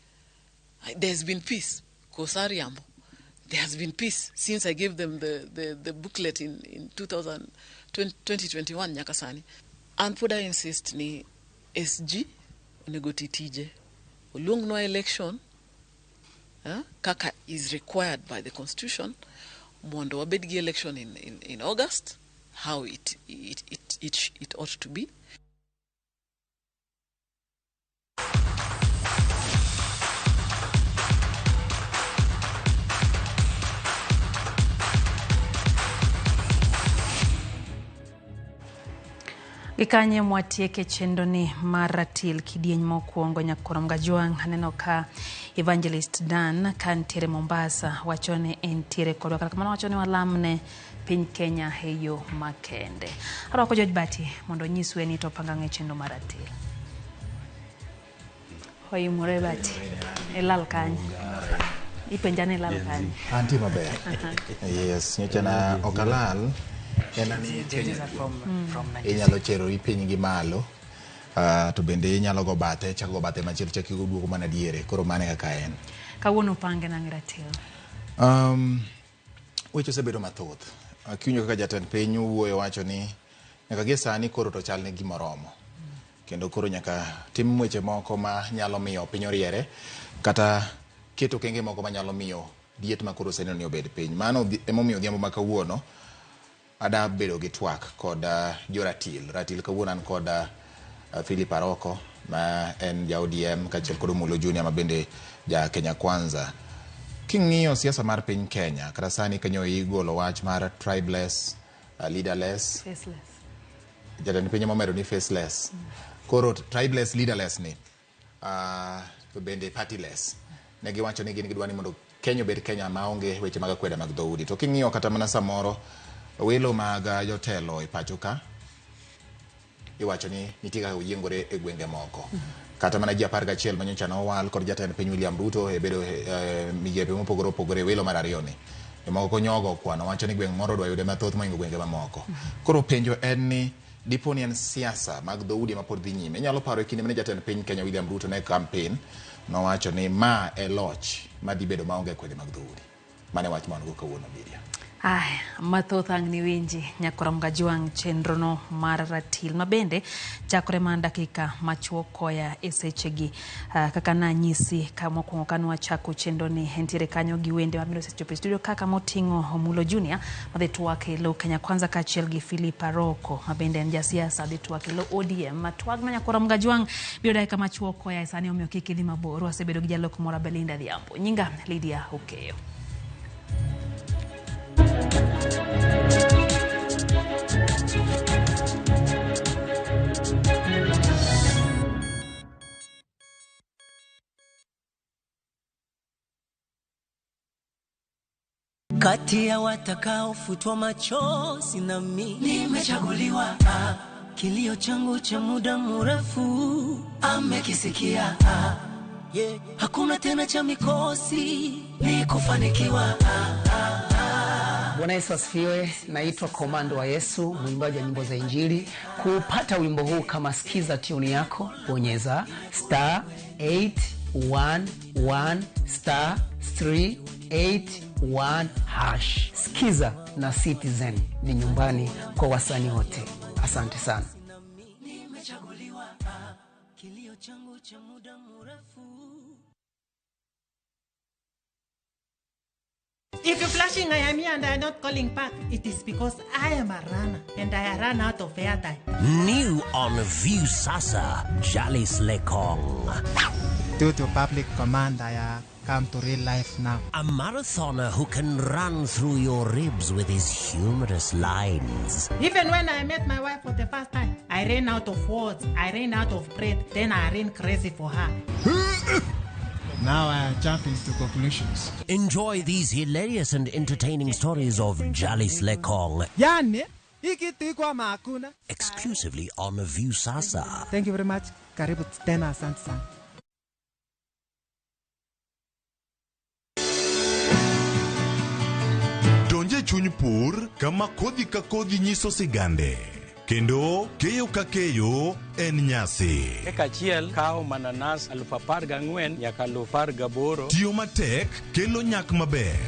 There's been peace. Kosa ariambo. There has been peace since I gave them the booklet in 2021 nyaka sani. An pod I insist ni SG onego ti tije. Oluongnwa election kaka is required by the constitution mondo wabed gi election in August, how it ought to be. Gikanye mwatieke chenro ni mar ratil kidieny mokwongo nyakorom Gajwang' aneno ka Evangelist Dan ka ntiere Mombasa wacho ni entiere kodwa kata kamano wacho ni walamne piny Kenya e yo makende. Arwako George Bati mondo onyiswe ni to panga ang'o e chenro mar ratil. Oimore Bati. Ilal kanye? Ipenja ni ilal kanye? Antie maber. Yes, nyocha na ok alal. En ni inyalo cherori piny gi malo, to bende inyalo go bathe, chako go bathe machielo, chako iduogo mana diere. Koro mano e kaka en. Kawuono pange nang'e ratil? Weche osebedo mathoth. Kiwinjo kaka jatend piny wuoyo wacho ni nyaka gie sani koro to chal ne gima oromo. Kendo koro nyaka tim weche moko ma nyalo miyo piny oriere, kata keto okenge moko manyalo miyo liet ma koro oseneno ni obed piny. Mano emomiyo odhiambo ma kawuono ada bedo gi twak kod joratil. Ratil kawuono an kod Philip Aroko ma en ja ODM kaachiel kod Omulo Junior ma bende ja Kenya Kwanza. King'iyo siasa mar piny Kenya, kata sani kanyo igolo wach mar tribeless, leaderless. Faceless. Jatend piny momedo ni faceless. Koro tribeless, leaderless ni to bende partyless. Ne giwacho ni gin gidwa ni mondo Kenya obed Kenya maonge weche mag akweda mag dhoudi. To king'iyo kata mana samoro welo mag jotelo e pacho ka iwacho ni nitie kaka oyiengore e gwenge moko. Kata mana ji 11 manyocha nowal kod jatend piny William Ruto e bedo migepe mopogore opogore welo mar ariyo ni. Jomoko konyogo kwano wacho ni gweng' moro dwa yude mathoth mohingo gwenge mamoko. Koro penjo en ni dipo ni en siasa mag dhoudi ma pod dhi nyime. Inyalo paro e kinde mane jatend piny Kenya William Ruto ne campaign nowacho ni ma e loch madhi bedo maonge kwede mag dhoudi. Mane wach ma wan go kawuono Miriam. Aya, mathoth ang' ni winji nyakorom Gajwang' chenro no mar ratil ma bende chakore mana dakika machuok koya e sechegi. Kaka nanyisi ka mokwongo ka nwachako chenro ni entiere kanyo gi wende mabende osechopo e studio kaka moting'o Omulo Junior madhi twak e lo Kenya Kwanza kaachiel gi Philip Aroko ma bende en jasiasa dhi twak e lo ODM. Matwagno nyakorom Gajwang' biro dakika machuok koya e sani omiyo kik idhi mabor. Wasebedo gi jalok moro Belinda Adhiambo. Nyinga Lydia Okeyo. Kati ya watakaofutwa machozi na mimi nimechaguliwa. Kilio changu cha muda mrefu amekisikia. Yeah. Hakuna tena cha mikosi ni kufanikiwa. Bwana Yesu asifiwe. Naitwa Komando wa Yesu, mwimbaji wa nyimbo za Injili. Kupata wimbo huu kama sikiza tune yako, bonyeza star 811 star 381 hash. Sikiza na Citizen ni nyumbani kwa wasanii wote. Asante sana. Nimechaguliwa, kilio changu cha muda mrefu. If you're flashing I am here and I'm not calling back, it is because I am a runner and I run out of airtime. New on Viusasa, Jalis Lekong. Due to public command, I come to real life now. A marathoner who can run through your ribs with his humorous lines. Even when I met my wife for the first time, I ran out of words, I ran out of breath, then I ran crazy for her. Now I am jumping to conclusions. Enjoy these hilarious and entertaining stories of Jalis Lekong. Yani, hakuna. Exclusively on Viusasa. Thank you very much. Karibu tena, asante sana. Donje chuny pur kama kodhi ka kodhi nyiso sigande. Kendo keyo ka keyo en nyasi. Eka achiel kawo mananas 14,000 nyaka 18,000. Tiyo matek kelo nyak maber.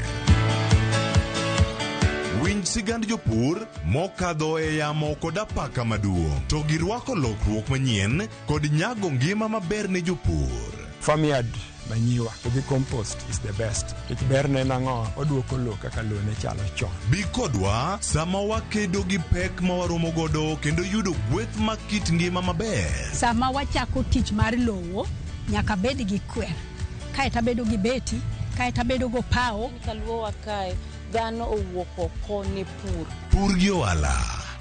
Winj sigand jopur mokadho e yamo kod apaka maduong' to girwako lokruok manyien kod nyago ngima maber ne jopur. Farmyard manyiwa to gi compost is the best. Nikech berne en ang'o? Oduoko lowo kaka lowo ne chalo chon. Bi kodwa sama wakedo gi pek ma waromo godo kendo yudo gweth mag kit ngima maber. Sama wachako tich mar lowo, nyaka bed gi kwer. Kaeto abedo gi beti, kaeto abedo gopawo. Kaluowa kae, dhano owuok oko ne pur. Pur gi ohala.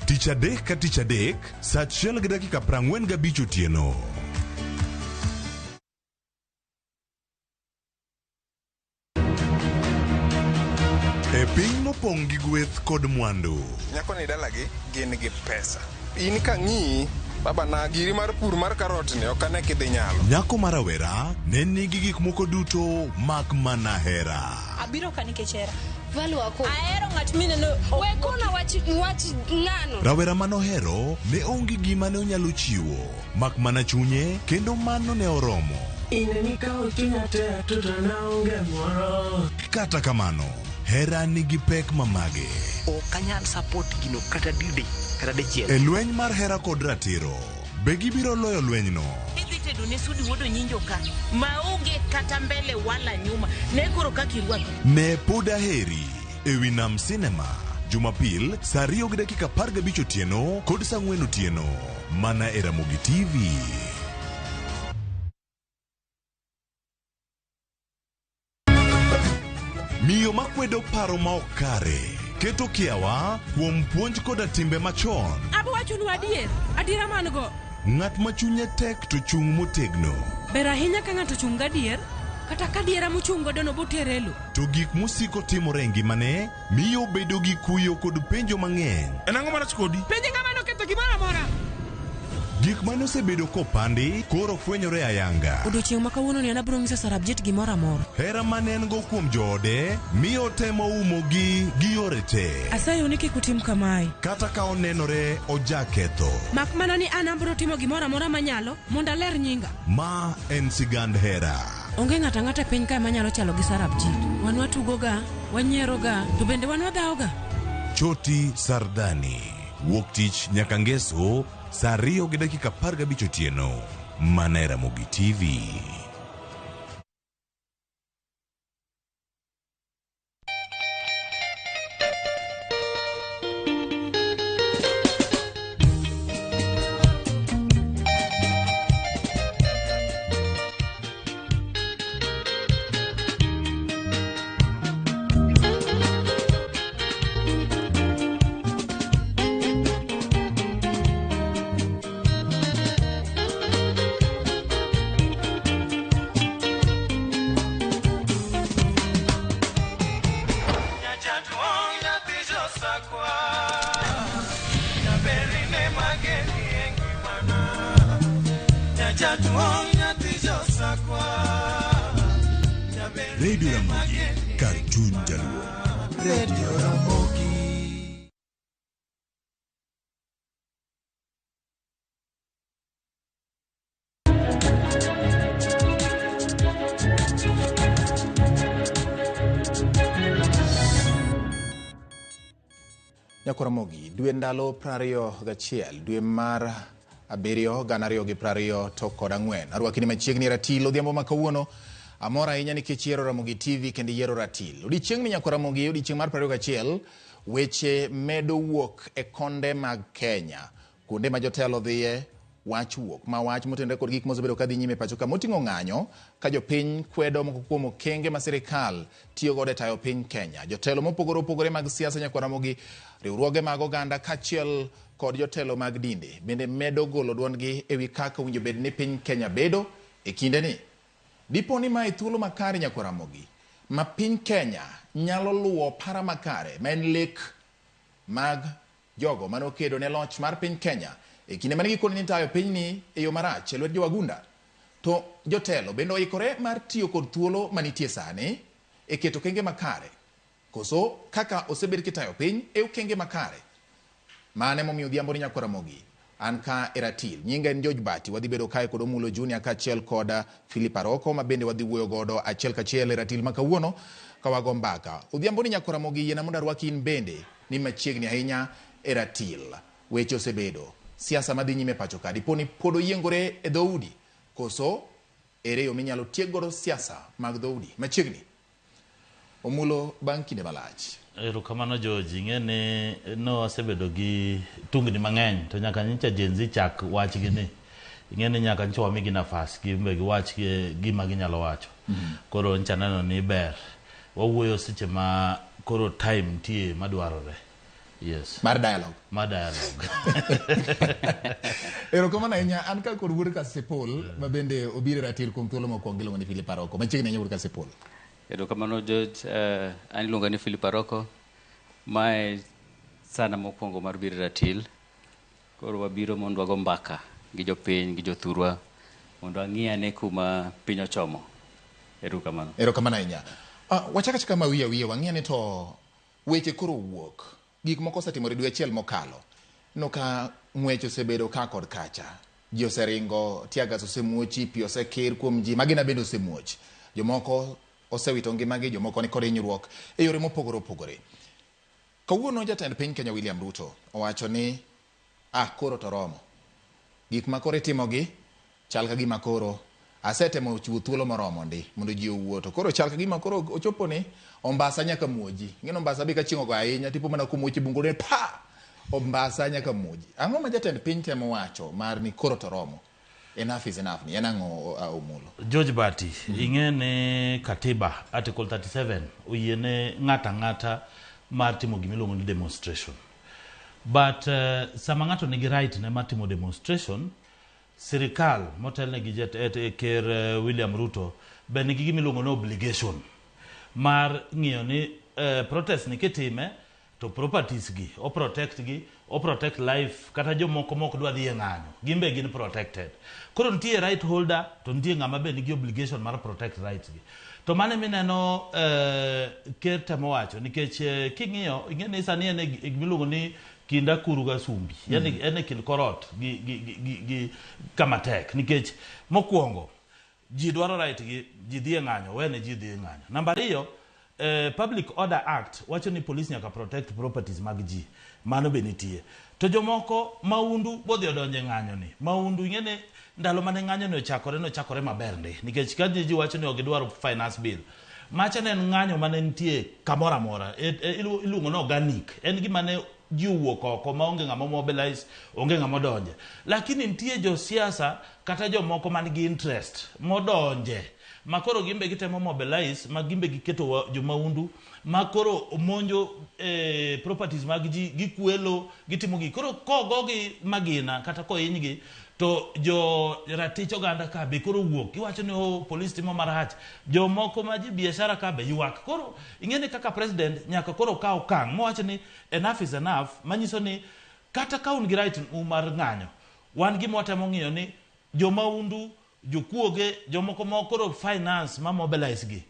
Tich adek ka tich adek, saa achiel gi dakika 45 otieno. E piny mopong' gi gweth kod mwandu. Nyako ni dalagi gin gi pesa. In kang'iyi, baba na giri mar pur mar karot ni ok ane kidhi nyalo. Nyako ma rawera ne nigi gik moko duto mak mana hera. Abiro ka nikech hera. Valwako. Ahero ng'at mineno. We kona wach wach ng'ano. Rawera manohero ne onge gima ne onyalo chiwo mak mana chunye kendo mano ne oromo. In nikawo chunya te to naonge moro. Kata kamano, hera nigi pek mamage. Ok anyal support gino kata dide kata dichiel. E lweny mar hera kod ratiro, be gibiro loyo lwenyno? Idhi tedo ne Sudi wuod Onyinjo ka maonge kata mbele wala nyuma ne koro kaka irwako. Ne Pod Aheri e wi Nam Cinema Jumapil saa 2:15 otieno kod saa 4 otieno mana e Ramogi TV. Miyo makwedo paro ma ok kare keto kiawa kuom puonj koda timbe machon. Abo wachonu adier, adiera man go. Ng'at ma chunye tek to chung' motegno. Ber ahinya ka ng'ato ochung' gadier, kata ka adiera mochung' godo no botere e lo. To gik mosiko timore e ngimane miyo obedo gi kuyo kod penjo mang'eny. En ang'o marach kodi? Penj ng'ama noketho gimoro amora. Gik mane osebedo kopandi koro fwenyore ayanga. Odiochieng' ma kawuono ni an abiro nyiso Sarabjit gimoro amora. Hera mane en go kuom joode miyo otemo umogi gi yore te. Asayou ni kik utim kamae. Kata ka onenore ojaketho. Mak mana ni an abiro timo gimoro amora manyalo mondo aler nyinga. Ma en sigand hera. Onge ng'ato ang'ata e piny kae manyalo chalo gi Sarabjit. Wan watugoga, wanyieroga, to bende wan wadhawoga. Choti Sardani. Wuok tich nyaka ngeso saa 2:15 otieno. Mana e Ramogi TV. Radio Ramogi, kar chuny jaluo. Radio Ramogi. Nyakoramogi, dwe ndalo 21, dwe mar 7 2024. Arwakini machiegni ratil odhiambo ma kawuono. Amor ahinya nikech yiero Ramogi TV kendo yiero ratil. Odiechieng'ni Nyakoramogi, odiechieng' mar 21, weche medo wuok e konde mag Kenya. Kuonde ma jotelo dhiye, wach wuok ma wach motenore kod gik mosebedo kadhi nyime pacho ka moting'o ng'anyo ka jopiny kwedo moko kuom okenge ma sirikal tiyo godo e tayo piny Kenya. Jotelo mopogore opogore mag siasa Nyakoramogi, riwruoge mag oganda kaachiel kod jotelo mag dinde bende medo golo duondgi ewi kaka owinjo bed ni piny Kenya bedo e kindeni. Dipo ni mae thuolo makare Nyakoramogi ma piny Kenya nyalo luwo para makare ma en lek mag jogo mane okedo ne loch mar piny Kenya e kinde mane gikoni ni tayo pinyni e yo marach e lwet jowagunda. To jotelo bende oikore mar tiyo kod thuolo manitie sani e keto okenge makare koso kaka osebed kitayo piny e okenge makare. Mano emomiyo odhiambo ni Nyakwar Ramogi an ka e ratil. Nyinga en George Bati, wadhi bedo kae kod Omulo Junior kaachiel kod Philip Aroko ma bende wadhi wuoyo godo achiel kachiel e ratil ma kawuono ka wago mbaka. Odhiambo ni Nyakwar Ramogi yiena mondo arwaki in bende ni machiegni ahinya e ratil. Weche osebedo. Siasa madhi nyime pacho ka dipo ni pod oyiengore e dhoudi koso ere yo minyalo tiek godo siasa mag dhoudi machiegni? Omulo bang' kinde malach. Erokamano George, ing'e ni ne wasebedo gi tungni mang'eny to nyaka nyicha Gen Z chak wachgi ni ing'e ni nyaka nyicha wamigi nafas gin be giwach gima ginyalo wacho. Koro nyicha neno ni ber wawuoyo seche ma koro time nitie madwarore. Yes. Mar dialogue. Mar dialogue. Erokamano ahinya an ka kod wuod Kasipul ma bende obiro e ratil kuom thuolo mokwongo iluongo ni Philip Aroko. Machiegni ahinya wuod Kasipul. Erokamano George, an iluonga ni Philip Aroko. Mae sana mokwongo mar biro e ratil. Koro wabiro mondo wago mbaka gi jopiny gi jothurwa mondo wang'i ane kuma piny ochomo. Erokamano. Erokamano ahinya. Wachak achaka mawiye wiye wang'i ane to weche koro wuok. Gik moko osetimore dwe achiel mokalo. Ineno ka ng'wech osebedo ka kod kacha. Ji oseringo, teargas osemuochi, pi osekir kuom ji, magina bende osemuoch. Jomoko osewito ngimagi, jomoko nikod hinyruok e yore mopogore opogore. Kawuono jatend piny Kenya William Ruto owacho ni ah koro to romo. Gik ma koro itimogi chal ka gima koro asetemo chiwo thuolo moromo ndi mondo ji owuo to koro chal ka gima koro ochopo ni ombasa nyaka muoji. Ing'e ni ombasa be ka chieng' ogo ahinya tipo mana komuoch e bungu ni pa! Ombasa nyaka muoji. Ang'o ma jatend piny temo wacho mar ni koro to romo? Enough is enough ni en ang'o Omulo? George Bati, ing'e ni katiba Article 37 oyie ne ng'ato ang'ata mar timo gima iluongo ni demonstration. But sama ng'ato nigi right ne mar timo demonstration, sirikal motelne gi ker William Ruto be nigi gima iluongo ni obligation mar ng'iyo ni protest ni kitime to properties gi o protect gi, o protect life kata jomoko mok dwa dhi e ng'anyo gin be gin protected. Koro nitie right holder to nitie ng'ama be nigi obligation mar protect rights gi. To mano emineno ker temo wacho nikech king'iyo ing'e ni sani en e gima iluongo ni kind akuru gi asumbi. Yani en e kind korot gi kama tek nikech mokwongo ji dwaro right gi, ji dhi e ng'anyo, wene ji dhi e ng'anyo. Namba ariyo, Public Order Act wacho ni police nyaka protect properties mag ji. Mano be nitie. To jomoko maundu bodhi odonjo e ng'anyo ni. Maundu ing'e ni ndalo mane ng'anyo ni ochakore nochakore maber ndi. Nikech ka ji wacho ni ok gidwar finance bill. Macha ne en ng'anyo mane nitie kamoro amora. Iluongo ni organic. En gima ne ji owuok oko maonge ng'ama mobilize, onge ng'ama odonje. Lakini nitie josiasa kata jomoko man gi interest modonje ma koro gin be gitemo mobilize ma gin be giketo jomaundu ma koro monjo properties mag ji, gikwelo, gitimo gik. Koro kogogi magina kata kohinygi to jo ratich oganda ka be koro wuok giwacho ni oh, police timo marach. Jomoko ma ji biashara ka be ywak. Koro ing'e ni kaka president nyaka koro kaw okang' mowacho ni enough is enough, manyiso ni kata ka un gi right u mar ng'anyo, wan gima watemo ng'iyo ni jomaundu, jokuoge, jomoko ma koro finance ma mobilize gi,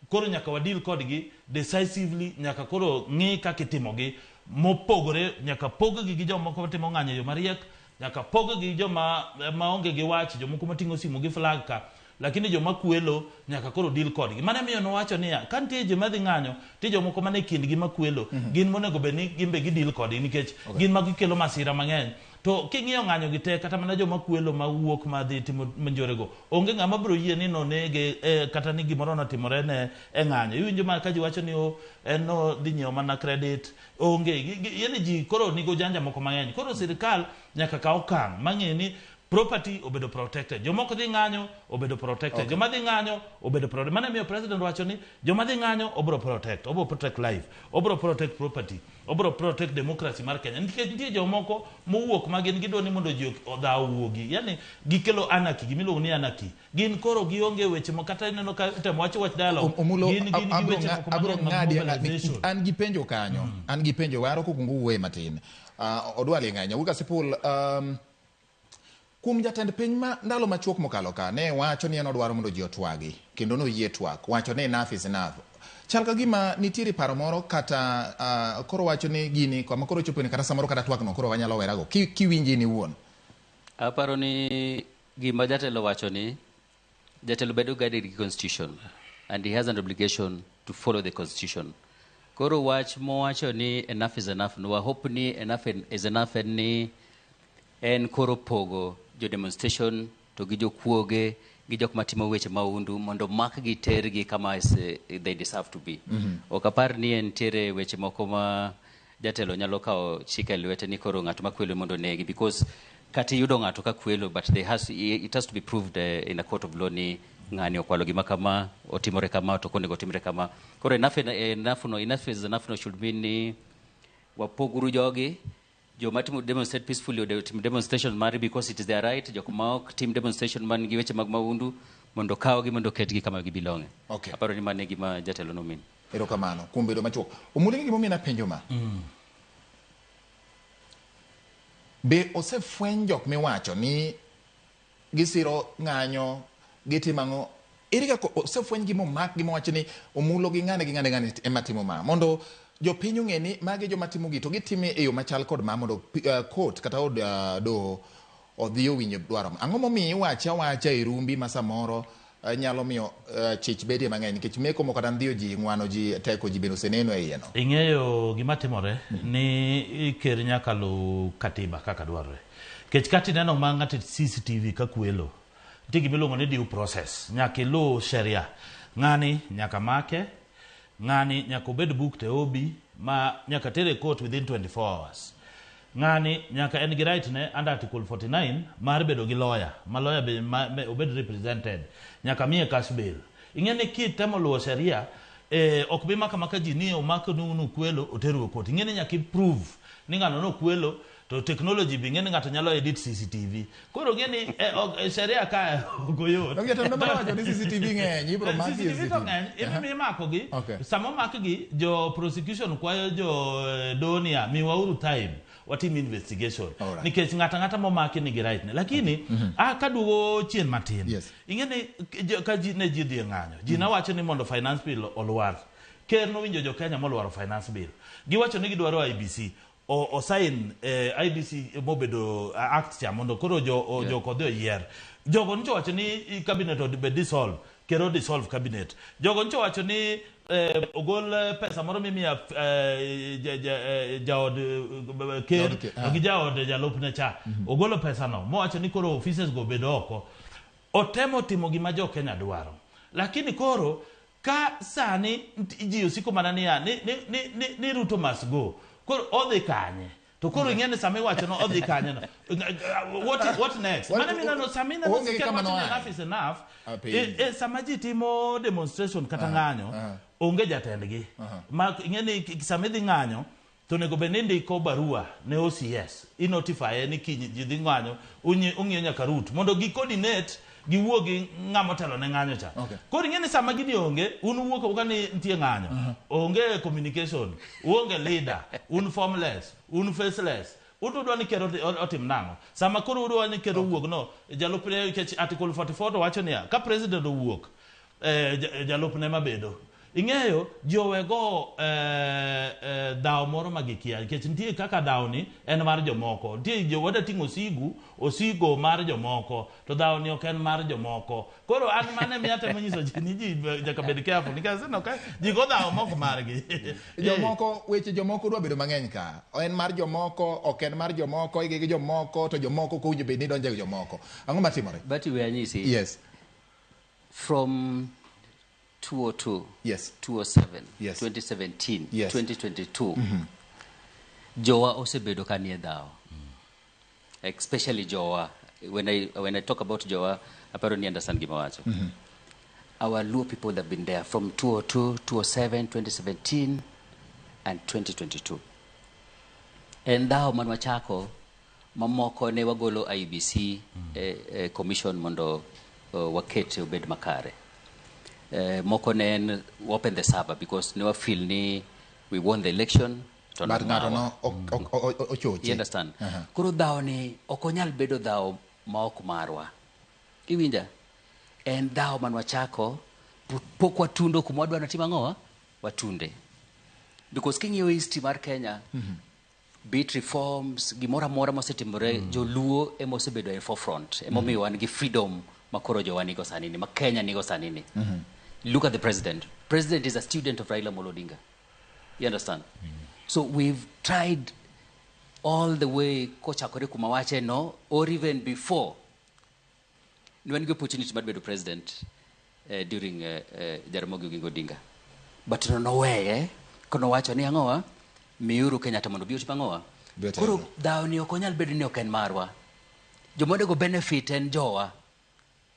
koro nyaka wa deal kodgi decisively, nyaka koro ng'i kaka itimogi mopogore, nyaka pog gi gi jomoko matimo ng'anyo e yo mariek, nyaka pog gi gi joma maonge gi wach, jomoko mating'o simu gi flag ka, lakini joma kwelo nyaka koro deal kodgi. Mano emiyo nowacho niya, ka nitie joma dhi ng'anyo, nitie jomoko mane kindgi makwelo, gin monego bed ni gin be gi deal kodgi nikech gin ma gikelo masira mang'eny. To king'iyo ng'anyo gi te, kata mana joma kwelo mawuok madhi timo njorego, onge ng'ama biro yie ni nonege kata ni gimoro notimore ne e ng'anyo. Iwinjo ma ka ji wacho ni oh, en nodhi nyiewo mana credit, onge. Yani ji koro nigo ujanja moko mang'eny. Koro sirikal nyaka kaw okang' mang'e ni property obedo protected. Jomoko dhi ng'anyo, obedo protected. Joma dhi ng'anyo, obedo protected. Mano emiyo president wacho ni joma dhi ng'anyo, obiro protect. Obiro protect life. Obiro protect property. Obiro protect democracy mar Kenya. Nikech nitie jomoko mowuok ma gin gidwa ni mondo ji odhaw owuogi. Yani gikelo anarchy, gimiluongo ni anarchy. Gin koro gionge weche moko kata ineno ka itemo wach wach dialogue. Omulo, Gin gin gi weche moko abro mang'eny mag ng'adi mobilization. an gi penjo kanyo. An gi penjo waro kokungo wuoye matin. Odwa ling' ahinya. Wuod Kasipul, Kuom jatend piny ma ndalo machuok mokalo ka ne wacho ni en odwaro mondo ji otwagi kendo noyie twak wacho ni enough is enough. Chal ka gima nitiere paro moro kata koro wacho ni gini kama koro chopo ni kata samoro kata twak no koro wanyalo werago kiwinji in iwuon. Aparo ni gima jatelo wacho ni jatelo bedo guided gi constitution and he has an obligation to follow the constitution. Koro wach mowacho ni enough is enough no, hope ni enough is enough en ni en koro pogo jo demonstration to gi jokuoge gi jok matimo weche mahundu mondo makgi tergi kama they deserve to be. Ok apar ni entiere weche moko ma jatelo nyalo kawo chik e lwete ni koro ng'at makwelo mondo onegi, because kata iyudo ng'ato ka kwelo, but it has to be proved in a court of law ni ng'ani okwalo gima kama, otimore kama, to ok onego otimre kama. Koro enough, enough, no, enough is enough no should mean ni wapoguru jogi, joma timo demonstrate peacefully otim demonstration mari because it is their right, jok ma ok tim demonstration man gi weche mag mahundu mondo kawgi mondo oketgi kama gibelonge. Aparo ni mano e gima jatelo no mean. Erokamano kuom bedo machuok. Omuli gimomiyo napenjo ma. Be osefweny jok miwacho ni gisiro ng'anyo, gitimo ang'o? Ere kaka osefweny gi momak gi mowach ni Omulo gi ng'ane gi ng'ane ng'ane ema timo ma? Mondo jopiny ong'e ni magi joma timo gi to gitime e yo machal kod ma mondo court kata od doho odhi owinj dwaro. Ang'o momiyo iwache awacha e rumbi ma samoro nyalo miyo chich bedie mang'eny nikech meko moko kata ndhiyo ji, ng'wano ji, teko ji bende oseneno e iye no. Ing'eyo gima timore ni ker nyaka luw katiba kaka dwarore. Kech kata ineno ma ng'ato CCTV ka kwelo, nitie gima iluongo ni due process. Nyaka iluw sheria. Ng'ani nyaka make, ng'ani nyaka obed booked e OB ma nyaka tere e court within 24 hours. Ng'ani nyaka en gi right ne under article 49 mar bedo gi lawyer, ma lawyer be ma, me, obed represented. Nyaka miye cash bail. Ing'e ni kitemo luwo sheria, ok bi maka maka ji ni omak nu kwelo oteru e court. Ing'e ni nyaka i-prove ni ng'ano nokwelo, to technology be ing'e ni ng'ato nyalo edit CCTV. Koro ing'e ni sheria ka ok oyot. Donge jatelo mar wacho ni CCTV ng'eny, ibro maki e CCTV to CCTV. ng'eny, imakogi. Sama omakgi, jo prosecution kwayo jo donia, miwauru time watim investigation. Nikech ng'ato ang'ata momaki nigi right ne. Lakini, kaduogo chien matin, ing'e ni ka ji ne ji dhi e ng'anyo, ji nawacho ni mondo finance bill olwar. Ker nowinjo jo Kenya molwaro finance bill. Giwacho ni gidwaro IBC. O sign IBC mobedo act cha mondo koro jo kodhi oyier. Jogo nyicho wacho ni cabinet obed dissolve, ker o dissolve cabinet. Jogo nyicho wacho ni ogol pesa moro mimiya jaod ker gi jaod jalupne cha. Ogolo pesa no mowacho ni koro offices go obed oko. Otemo timo gima jo Kenya dwaro. Lakini koro ka sani ji osiko mana niya ni Ruto must go. Koro odhi kanye? To koro ing'e ni sama iwacho no odhi kanye no. What next? Mano mineno sama ineno Onge ker kama wacho ni noaye. enough is enough. Apenji. Sama ji timo demonstration kata ng'anyo, onge jatendgi. Ma ing'e ni sama idhi ng'anyo, to onego bed ni indiko barua ne OCS. I notify ni kiny ji dhi ng'anyo, ung'iyo nyaka route mondo gi coordinate giwuo gi ng'ama otelo ne ng'anyo cha. Koro ing'e ni sama gini onge, un uwuok awuoka ni nitie ng'anyo. Onge communication, uonge leader, un formless, un faceless. Un udwa ni ker otim nang'o? Sama koro udwa ni ker owuog no, jalupne nikech article 44 to wacho niya, ka president owuok, jalupne mabedo. Ing'eyo ji owego dhawo moro ma gikia nikech nitie kaka dhawo ni en mar jomoko. Nitie jo wada ting'o osigo mar jomoko, to dhawo ni ok en mar jomoko. Koro an mane miya temo nyiso ji ni ji nyaka bed careful nikech aseneno ka ji go dhawo mok margi. Jomoko, weche jomoko dwa bedo mang'eny ka. En mar jomoko, ok en mar jomoko, igi gi jomoko, to jomoko ok owinjo bed ni donjo e jomoko. Ang'o matimore? But we anyisi. Yes. From 202, 207, 2017, 2022, Jowa osebedo ka nie dhawo. Especially Jowa. When I talk about Jowa, aparo ni understand gima wacho. Our Luo people have been there from 202, 207, 2017, and 2022. En dhawo man wachako, mamoko ne wagolo IEBC commission mondo wakete obed makare. Moko ne en open the server because ne wa feel ni we won the election. To But ng'ato nomawa. no ochoche. You understand? Koro dhawo ni ok onyal bedo dhawo ma ok marwa. Iwinja? En dhawo man wachako, pok watundo kuma wadwa ni watim ang'owa? Watunde. Because king'iyo history mar Kenya, be it reforms, gimoro amora mosetimore, Joluo ema osebedo e forefront. Emomiyo wan gi freedom ma koro jowa nigo sani ni, ma Kenya nigo sani ni. Look at the president. President is a student of Raila Amolo Odinga. You understand? So we've tried all the way kochakore kuma wache no, or even before. Ne wan gi opportunity mar bedo president during Jaramogi Oginga Odinga. But no noweye, konowacho ni ang'owa, miuru Kenyatta mondo obi otim ang'owa. Bi otelne. Koro dhawo ni ok onyal bedo ni ok en marwa. Joma onego benefit en jowa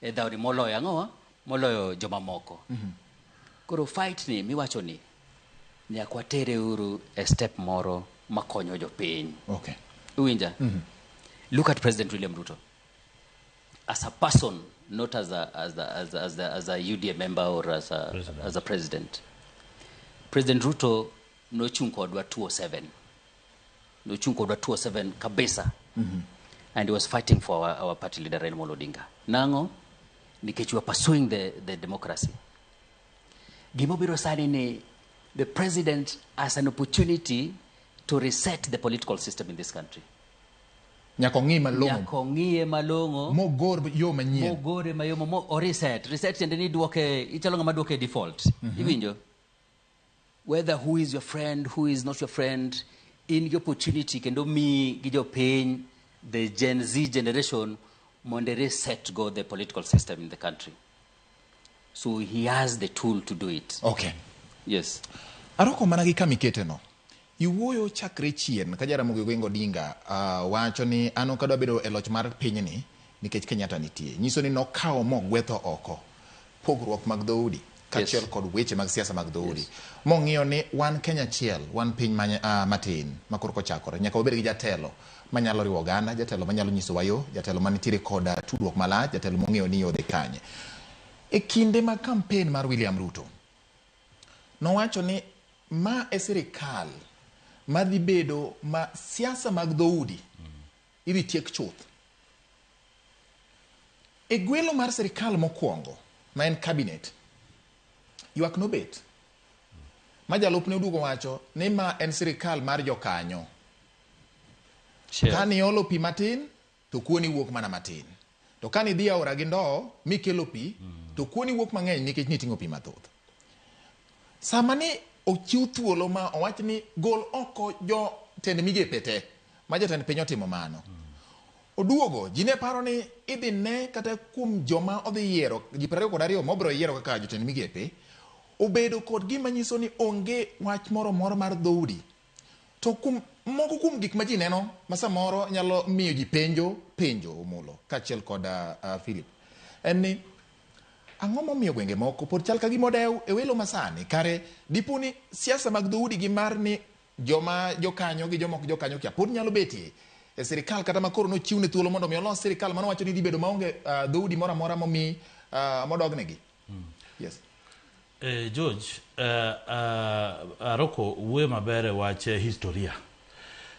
e dhawo ni moloyo ang'owa, moloyo jomamoko. Koro fight ni miwacho ni nyaka watere uru e step moro makonyo jopiny. Uwinja? Look at President William Ruto. As a person, not as a UDA member or as a president. President Ruto nochung' kodwa 207. Nochung' kodwa 207 kabisa. And he was fighting for our party leader Raila Amolo Odinga. Nang'o? Nikech we are pursuing the democracy. Gimobiro sani ni the president has an opportunity to reset the political system in this country. Nyaka ong'i malong'o. Nyaka ong'iye malong'o. Mogor yo manyien. Mogore mayom mo o reset. Reset tiende ni duoke, ichalo ng'ama duoke default. Iwinjo? Whether who is your friend, who is not your friend, in gi opportunity kendo mi gi jopiny, the Gen Z generation, mondo reset go the political system in the country. So he has the tool to do it. Yes. Aroko mana gi kamikete no. Iwuoyo chakre chien ka Jaramogi Oginga Odinga wacho ni an ok adwa bedo e loch mar pinyni nikech Kenyatta nitie. Nyiso ni nokawo mogwetho oko pogruok mag dhoudi kaachiel kod weche mag siasa mag dhoudi. Mong'iyo ni wan Kenya achiel, wan piny matin ma koro kochakore. Nyaka wabed gi jatelo manyalo riwo oganda, jatelo manyalo nyisowa yo, jatelo manitiere kod tudruok malach, jatelo mong'eyo ni yo dhi kanye. E kinde mag campaign mar William Ruto, nowacho ni ma e sirikal madhi bedo ma siasa mag dhoudi idhi tiek chuth. E gwelo mar sirikal mokwongo, ma en cabinet, ywak nobet. Ma jalupne oduogo wacho ni ma en sirikal mar jokanyo. Ka niolo pi matin, to kuoni wuok mana matin. To ka nidhi aora gi ndoo mikelo pi, to kuoni wuok mang'eny nikech niting'o pi mathoth. Sama ni ochiw thuolo ma owach ni gol oko jotend migepe te, ma jatend piny otimo mano. Oduogo, ji ne paro ni idhi ne kata kuom joma odhi yiero, ji 22 mobiro yiero kaka jotend migepe, obedo kod gima nyiso ni onge wach moro moro mar dhoudi. To kuom moko kuom gik ma ji neno ma samoro nyalo miyo ji penjo Omulo kaachiel kod Philip, en ni ang'o momiyo gwenge moko pod chal ka gima odew e welo masani? Kare dipo ni siasa mag dhoudi gi mar ni joma jokanyo gi joma ok jokanyo kia pod nyalo betie e sirikal kata ma koro nochiwne thuolo mondo mi olos sirikal mano wacho ni dhi bedo maonge dhoudi moro amora momi modognegi. Yes. George, Aroko wuoyo maber e wach historia.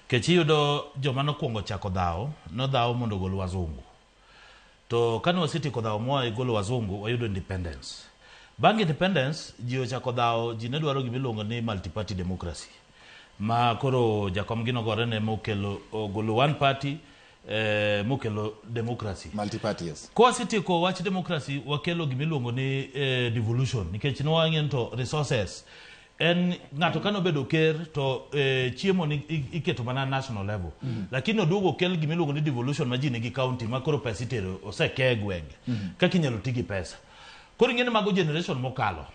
Kech iyudo joma nokwongo chako dhawo, nodhawo mondo ogol wazungu. To kane wasetieko dhawo moa e golo wazungu, wayudo independence. Bang' independence, ji ochako dhawo, ji ne dwaro gima iluongo ni multi-party democracy. Ma koro jakom gi nogore ne mokelo ogolo one party, mokelo democracy. Multi-party, yes. Kwasetieko wach democracy, wakelo gima iluongo ni devolution, nikech nwang'e ni to resources. En ng'ato kane obedo ker to chiemo ni iketo mana national level. Lakini oduogo okel gima iluongo ni devolution ma ji nigi county ma koro pesa itero oseke e gwenge. Kaka inyalo ti gi pesa. Koro ing'e ni mago generation mokalo.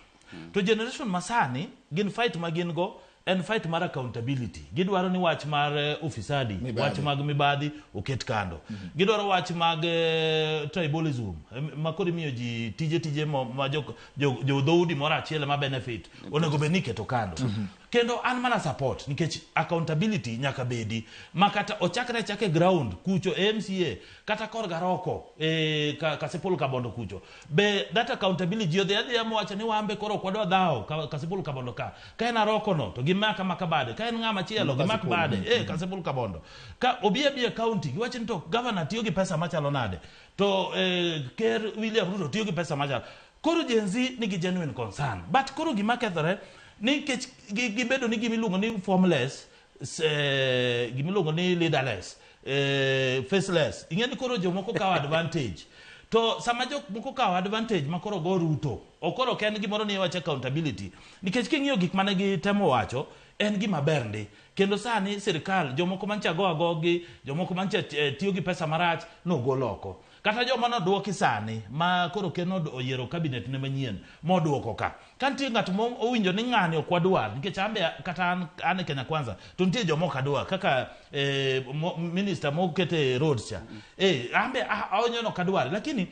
To generation masani gin fight ma gin go en fight mar accountability. Gidwaro ni wach mar ufisadi, Mibadhi. wach mag mibadhi oket kando. Gidwaro wach mag tribalism, ma koro imiyo ji tije ma jo dhoudi moro achiel ma benefit onego bed ni iketo kando. Kendo an mana support nikech accountability nyaka bedi ma kata ochakre achaka e ground kucho e MCA kata korga roko e Kasipul Kabondo kucho be that accountability ji odhi adhiya mowacho ni wambe koro ok wadwa dhawo Kasipul Kabondo ka en Aroko no to gimak amaka bade, ka en ng'ama chielo gimak bade Kasipul Kabondo ka obi abiya county giwacho ni to governor tiyo gi pesa machalo nade to ker William Ruto tiyo gi pesa machalo. Koro Gen Z nigi genuine concern, but koro gima kethore nikech gibedo ni gima iluongo ni formless, gima iluongo ni leaderless, faceless. Ing'e ni koro jomoko kawo advantage. To sama jok moko kawo advantage ma koro go Ruto, ok koro ok en gimoro ni iwacho accountability. Nikech king'iyo gik mane gitemo wacho, en gima ber ndi. Kendo sani sirikal, jomoko mancha go agogi, jomoko mancha tiyo gi pesa marach, nogol oko. Kata joma nodwoki sani, ma koro ker oyiero cabinet ne manyien, moduoko ka. Ka nitie ng'at ma owinjo ni ng'ani ok wadwar, nikech an be kata an e Kenya Kwanza, to nitie joma ok adwar, kaka minister mokete roads cha. An be awinjo ni ok adwar, lakini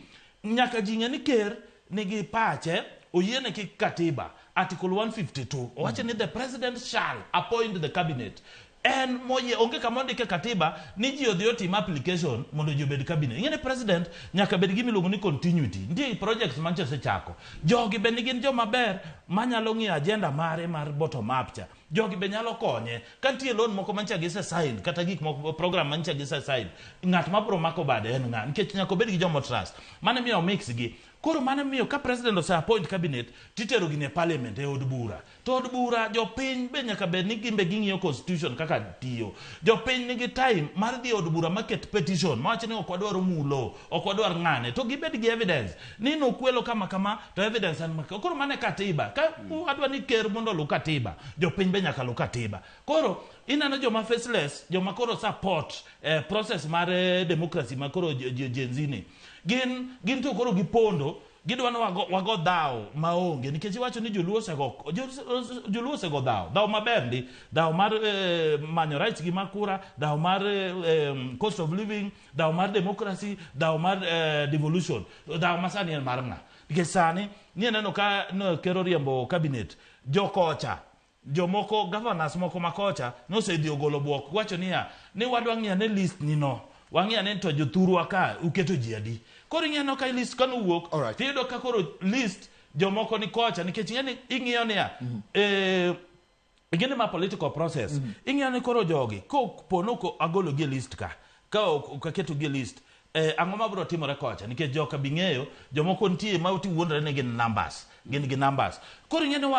nyaka ji ng'e ni ker nigi pache, oyiene ki katiba, Article 152, owacho ni the president shall appoint the cabinet. En moyie, onge kama ondike katiba ni ji odhi otim application mondo ji obed cabinet. Ing'e ni president nyaka bed gima iluongo ni continuity. Nitie projects manche osechako. Jogi be gin joma ber manyalo ng'iyo agenda mare mar bottom up cha. Jogi be nyalo konye. Ka nitie loan moko mancha gise sign kata gik moko program mancha gise sign, ng'at mabro mako bade en ng'a? Nikech nyaka obed gi joma trust. Mano miyo mix gi. Koro mano miyo ka president ose appoint cabinet titero gini e parliament e od bura. To od bura jopiny be nyaka bed ni gin be ging'iyo constitution kaka tiyo. Jopiny nigi time mar dhi e od bura maket petition mawacho ni ok wadwar mulo, ok wadwar ng'ane. To gibed gi evidence ni nokwelo kama kama to evidence en ma. Koro mano e katiba. Ka wadwa ni ker mondo oluw katiba, jopiny be nyaka luw katiba. Koro ineno joma faceless, joma koro support process mar democracy ma koro Gen Z ni. Gin to koro gipondo, gidwa ni wago dhawo maonge nikech iwacho ni joluo osego dhawo, dhawo maber ndi, dhawo mar manyo rights gi mar kura, dhawo mar cost of living, dhawo mar democracy, dhawo mar devolution, dhawo masani en mar ng'a? Nikech sani ni aneno ka no ker oriembo cabinet, jokocha jomoko governors moko makocha nosedhi ogolo bwok wacho niya ni wadwa ng'iyo ane list ni no, wang'iyo ane to jothurwa ka uketo ji adi. Koro ing'eyo ka list ka nowuok, tiyudo ka koro list jomoko ni kocha nikech ing'e ni ing'iyo niya, ing'e ni ma political process, ing'iyo ni koro jogi kopo ni agolo gi e list ka ok aketo gi e list, ang'o mabiro timore kocha nikech joka bi ng'eyo jomoko nitie ma oti wuondore ni gin numbers, gin gi numbers. Koro ing'e ni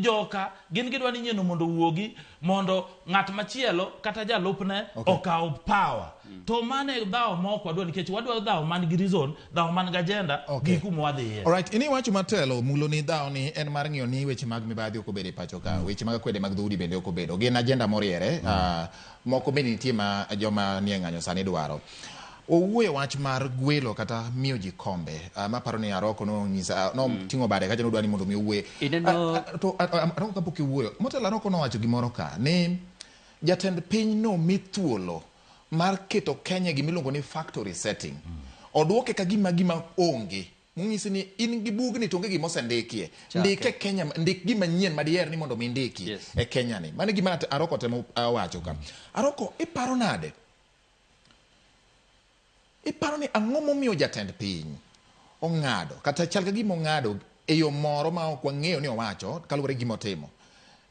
joka gin gidwa ni nyieno mondo owuogi mondo ng'at machielo kata jalupne okaw power. To mano e dhawo ma ok wadwa nikech wadwa dhawo man gi reason, dhawo man gi agenda, gi kuma wadhiye. Alright, ini wacho matelo mulo ni dhawo ni en mar ng'iyo ni weche mag mibadhi ok obedo e pacho ka, weche mag akwede mag dhoudi bende ok obedo. Gin agenda moriere, moko bende nitie ma joma nie ng'anyo sani dwaro. Owuoyo wach mar gwelo kata miyo ji kombe. Maparo ni Aroko nonyisa, noting'o bade kacha nodwa ni mondo mi owuoye. To Aroko kapok iwuoyo, motelo Aroko nowacho gimoro ka ni jatend piny nomi thuolo mar keto Kenya gima iluongo ni factory setting. Oduoke ka gima onge. Monyisi ni in gi bugni to onge gima osendikie. Ndike Kenya, ndik gima nyien madiher ni mondo mi ndiki e Kenya ni. Mano e gima Aroko temo wacho ka. Aroko, iparo nade? Iparo ni ang'o momiyo jatend piny ong'ado kata chal ka gima ong'ado e yo moro ma ok wang'eyo ni owacho kaluwore gi gima otimo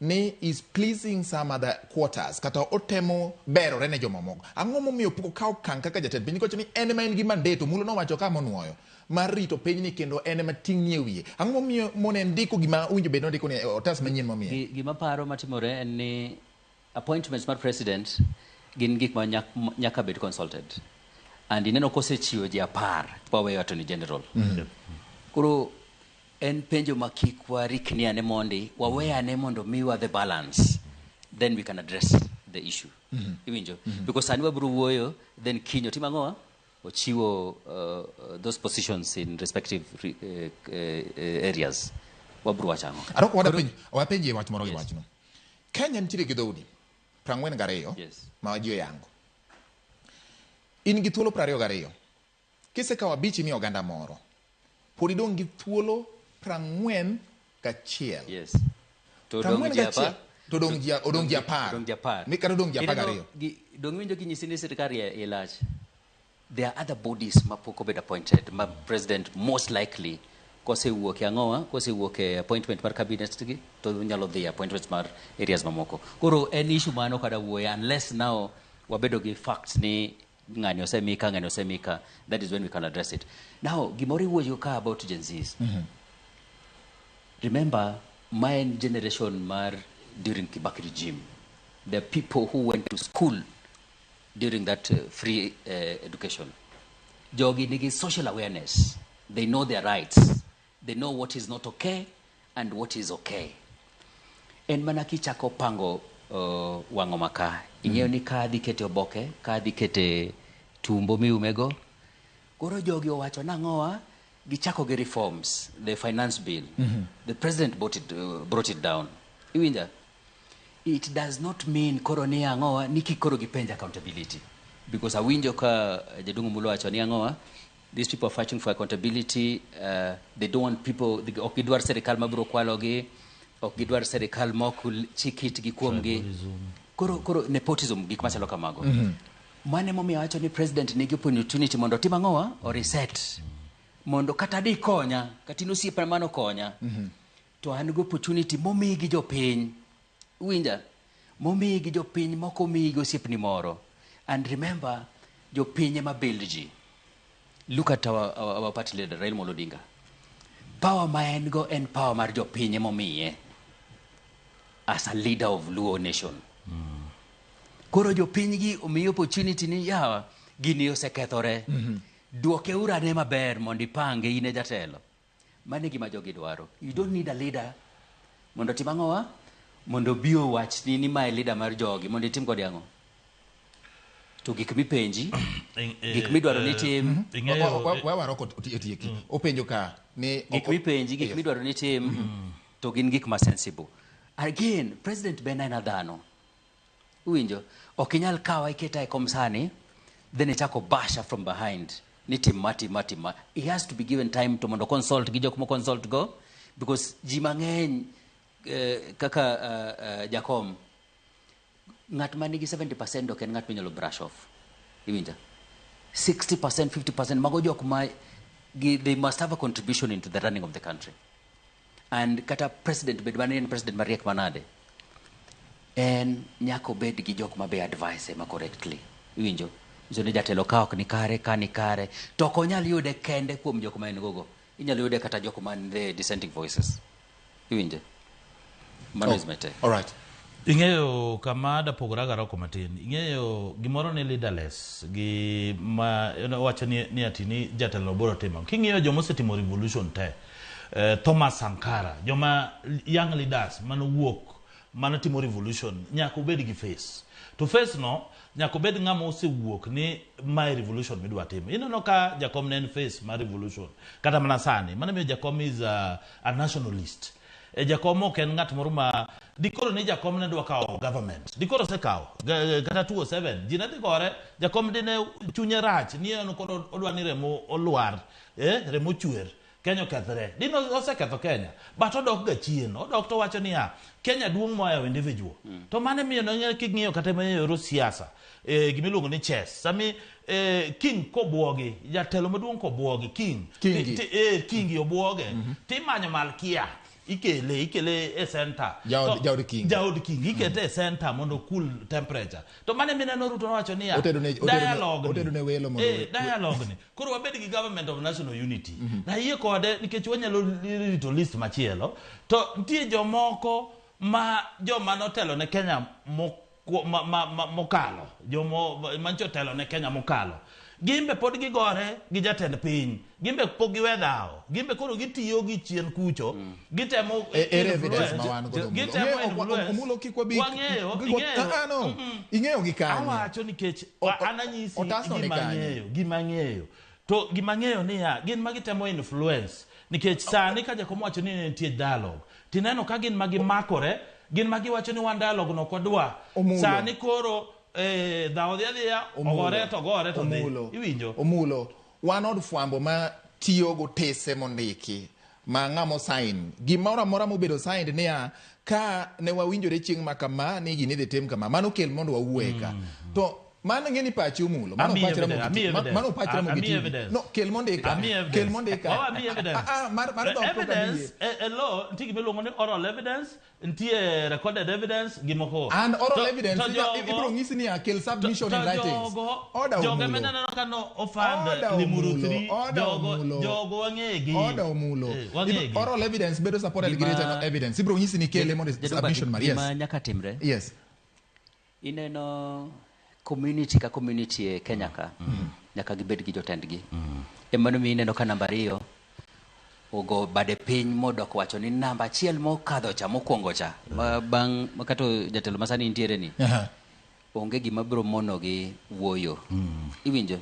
ni is pleasing some other quarters kata otemo berore ne jomamoko. Ang'o momiyo pok okawo okang' kaka jatend piny nikech ni en ema en gi mandate, Omulo nowacho ka monuoyo mar rito pinyni kendo en ema ting'ni e wiye. Ang'o momiyo mone ndiko gima owinjo bed nondiko ni otas manyien momiye? Gima paro matimore en ni appointments mar president gin gik ma nyaka bed consulted. And ineno kosechiwo ji 10 waweyo Attorney General. Koro en penjo ma kik warikni ane mondi, wawe ane mondo miwa the balance, then we can address the issue. Iwinjo? Because sani wabiro wuoyo, then kiny otim ang'o? Ochiwo those positions in respective areas. Wabiro wacho ang'o? Aroko wapenji wach moro gi wachno. Kenya nitiere gi dhoudi 42 ma ji oyango. In gi thuolo 22. Kisekawo 5 imiyo oganda moro. Pod idong' gi thuolo 41. To dong' ji 10. To dong' ji odong' ji 10. Odong' ji 10. Mi kata odong' ji 12. Dong' winjo ginyisi ni sirikal iye lach. There are other bodies ma pok obedo appointed ma president most likely kosewuok e ang'owa, kosewuok e appointment mar cabinet gi to nyalo dhi e appointments mar areas mamoko. Koro en issue mano kada wuoye unless now wabedo gi facts ni ng'ani osemika, ng'ani osemika, that is when we can address it. Now gimoro iwuoyo ka about Gen Zs. Remember, my generation mar during Kibaki regime, the people who went to school during that free education. Jogi nigi social awareness. They know their rights. They know what is not okay and what is okay. En mana kichako pango wang'o maka. Ing'eyo ni ka dhi kete oboke, ka dhi kete tumbo miumego. Koro jogi owacho nang'owa, gichako gi reforms, the finance bill. The president brought it down. Iwinja? It does not mean koro ni ang'owa ni kik koro gipenj accountability. Because awinjo ka jaduong' Omulo wacho ni ang'owa, these people are fighting for accountability, they don't want people, ok gidwar sirikal mabiro kwalogi, ok gidwar sirikal mok chik itgi kuomgi. Koro nepotism, gik machalo kamago. Mano emomiyo awacho ni president nigi opportunity mondo otim ang'owa, o reset. Mondo kata dikonya, kata in osiepna manokonya, to an gi opportunity momiyi gi jopiny. Winja? Momiyi gi jopiny mok omiyi gi osiepni moro. And remember, jopiny ema build ji. Look at our party leader, Raila Amolo Odinga. Power ma en go en power mar jopiny emomiye as a leader of Luo nation. Koro jopiny gi omiyi opportunity ni yawa, gini osekethore. Duoke uru ane maber mondo ipange in e jatelo. Mano e gima jogi dwaro. You don't need a leader mondo otim ang'owa? Mondo obi owachni ni mae leader mar jogi, mondo itim kode ang'o? To gik mipenji, gik midwaro ni tim, Waroko otieki. Openjo ka ni gik mipenji, gik midwaro ni tim, to gin gik ma sensible. Again, president be en aena dhano. Uwinjo? Ok inyal kawa iketa e kom sani, then ichako basha from behind ni tim ma, tim ma, tim ma. He has to be given time to mondo consult gi jok mo consult go, because ji mang'eny kaka jakom, ng'at ma nigi 70% ok en ng'at minyalo brush off. Iwinja? 60%, 50% mago jok ma they must have a contribution into the running of the country. And kata president bed mana ni en president mariek manade, en nyaka obed gi jok ma be advise ma correctly. Iwinjo? Nyiso ni jatelo ka ok ni kare, ka ni kare, to ok onyal yude kende kuom jok ma en gogo. Inyalo yude kata jok man the dissenting voices. Iwinjo? Mano is my take. All right. Ing'eyo kama dapogora garoko matin. Ing'eyo gimoro ni leaderless gi ma wacho ni ati ni jatelo biro timo. King'iyo joma osetimo revolution te, Thomas Sankara, joma young leaders manowuok manotimo revolution nyaka obed gi face. To face no nyaka obed ng'ama osewuok ni mae revolution midwa timo. Ineno ka Jakom ne en face mar revolution. Kata mana sani, mano miyo Jakom is a nationalist. Jakom ok en ng'at moro ma dikoro ni Jakom ne dwa kawo government. Dikoro osekawo kata 207 ji ne dhi gore. Jakom dine chunye rach ni en koro odwa ni remo olwar, remo chwer. Kenya okethre. Dine oseketho Kenya. But odok ga chien. Odok to wacho niya, Kenya duong' mohewo individual. To mano miyo ne king'iyo kata e yor siasa, gimiluongo ni chess. Sami king kobuogi, jatelo maduong' kobuogi, king. Kingi. Kingi obuoge. Timanyo malkia. Ikele e center. Jaod king. Jaod king. Ikete e center mondo cool temperature. To mano mineno Ruto nowacho niya, dialogue ni. Otedo ne welo mondo Dialogue ni. Koro wabed gi government of national unity. Nayie kode nikech wanyalo rito list machielo. To nitie jomoko ma joma notelo ne Kenya mokalo. Jomo mancho otelo ne Kenya mokalo. Gimbe pod gigore gi jatend piny. Gimbe pok giwe dhawo. Gimbe koro gitiyo gi chien kucho. Gitemo Ere evidence influence. ma wan godo, Omulo? Gitemo influence. Omulo kik wabi- Wang'eyo, kik wa- ing'eyo. Ah, no. Ing'eyo gi kanye? Awacho nikech an anyisi otasno ni gima kanye? ang'eyo, gima ang'eyo. To gima ang'eyo niya, gin ma gitemo influence. Nikech sani ka Jakom wacho ni nitie dialogue, tineno ka gin ma gimakore, gin ma giwacho ni wan dialogue no ok wadwa. Omulo. Sani koro, dhawo dhi adhiya, Omulo. ogore to ogore to dhi. Omulo. Iwinjo? Omulo. Wan od fwambo ma tiyo gotese mondiki. ma ng'ama sign gimoro amora mobedo signed niya ka ne wawinjore chieng' ma kama ni gini idhi tim kama mano kel mondo wawuoye ka to mano ng'e ni pachi omulo mano Amiyi pach evidence, Ramogi amiyi TV. evidence. Mano pach Ramogi Amiyi TV. evidence. No, kel mondo ika Amiyi evidence. kel mondo ika Wawa amiyi evidence. Ah, ah, mar mar dhok pok amiyi. Evidence e law nitie gima iluongo ni oral evidence nitie recorded evidence gi moko And oral To- evidence to inya- ibiro nyisi niya kel submission to in writings. jogo Order jogo omulo. emineno ka no ofund Order Limuru omulo, 3 order jogo omulo. jogo wang'egi Order omulo. Eh, wang'egi. Oral evidence bedo supported gi Gima- written evidence. Ibiro nyisi ni kele mondo Jaduong' submission mar yes. Gima nyaka timre. Yes. Ineno community ka community e Kenya ka nyaka gibed gi jotendgi. Ema nomiyo ineno ka namba ariyo ogo bade piny modok wacho ni namba achiel mokadho cha mokwongo cha ma bang' ma kata jatelo masani nitiere ni Aha. onge gima biro monogi wuoyo. Iwinjo?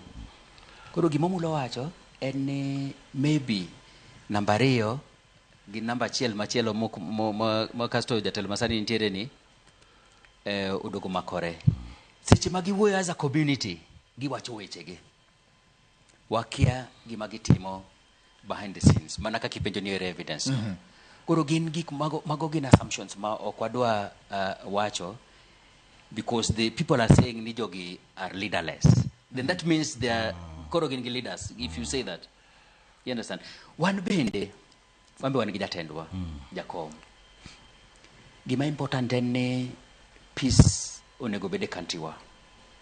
Koro gima Omulo wacho en ni maybe namba ariyo gi namba achiel machielo mok- mo- ma, ma kasto jatelo masani nitiere ni eh, odogo makore. Seche ma giwuoyo as a community, giwacho wechegi. Wakia gima gitimo behind the scenes, mana kaka ipenjo ni ere evidence. Mhm. Koro gin gik mago, mago gin assumptions ma ok wadwa wacho because the people are saying ni jogi are leaderless. Then that means they are koro gin gi leaders if you say that. You understand? Wan bende, wan be wan gi jatendwa, Jakom. Gima important en ni peace onego bed e country wa.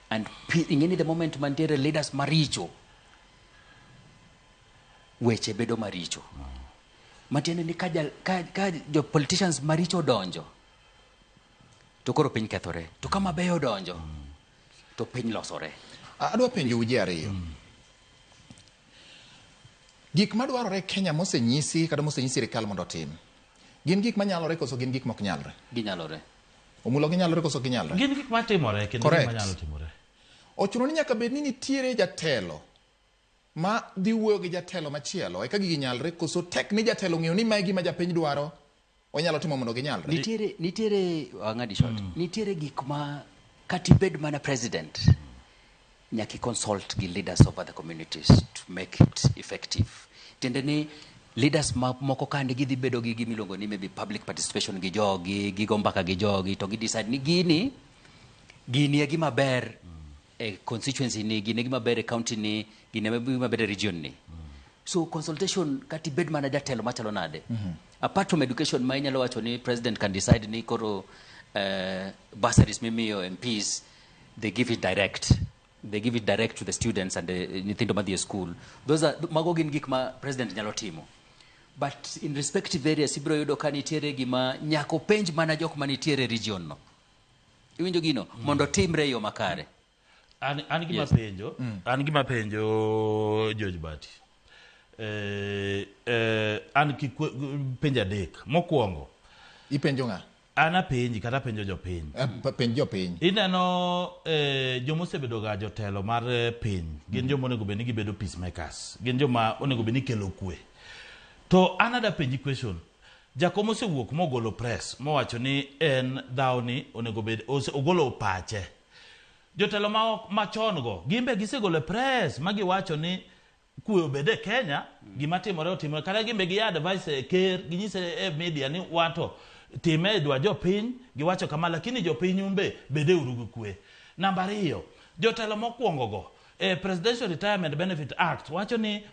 And ing'e ni the moment mantiere leaders maricho, weche bedo maricho. Matiende ni ka, ja, ka, ka jo politicians maricho odonjo, to koro piny kethore. To ka mabeyo odonjo, to piny losore. Adwa penjo ji ariyo. Gik madwarore Kenya mosenyisi kata mosenyisi sirikal mondo otim. Gin gik manyalore koso gin gik mok nyalre? Ginyalore. Omulo ginyalore koso ginyalre? Gin gik matimore kendo gik Correct. manyalo timore. Ochuno ni nyaka bed ni nitiere jatelo ma dhi wuoyo gi jatelo machielo eka gigi nyalre koso tek ni jatelo ng'eyo ni mae gima japiny dwaro onyalo timo mondo ginyalre. Nitiere, nitiere, ang'adi short. Nitiere gik ma kata ibed mana president, nyaka i consult gi leaders of other communities to make it effective. Tiende ni leaders ma moko kande gidhi bedo gi gima iluongo ni maybe public participation gi jogi, gigo mbaka gi jogi, to gi decide ni gini, gini e gima ber e constituency ni, gini e gima ber e county ni, gini e gima ber e region ni. So consultation kata ibed mana jatelo machalo nade. Apart from education ma inyalo wacho ni president can decide ni koro bursaries mimiyo MPs, they give it direct. They give it direct to the students and the nyithindo madhi e school. Those are, mago gin gik ma president nyalo timo. But in respective areas ibiro yudo ka nitiere gima nyaka openj mana jok manitiere region no. Iwinjo gino? Mondo timre e yo makare. An gima Yes. penjo, an gima penjo George Bati. An ki penjo adek. Mokwongo. Ipenjo ng'a? An apenji kata apenjo jopiny. Penj jopiny. Ineno joma osebedo ga jotelo mar piny gin joma onego bed ni gibedo peacemakers. Gin joma onego bed ni kelo kwe. To an ada penji question. Jakom osewuok mogolo press mowacho ni en dhawni onego bed ogolo pache. Jotelo machon go gin be gisegolo press ma giwacho ni kwe obed e Kenya, gima timore otimore. Kata gin be gi advice e ker, ginyise e media ni wato time e dwa jopiny, giwacho kama, lakini jopiny umbe bede uru gi kwe. Namba ariyo, jotelo mokwongo go e Presidential Retirement Benefit Act wacho ni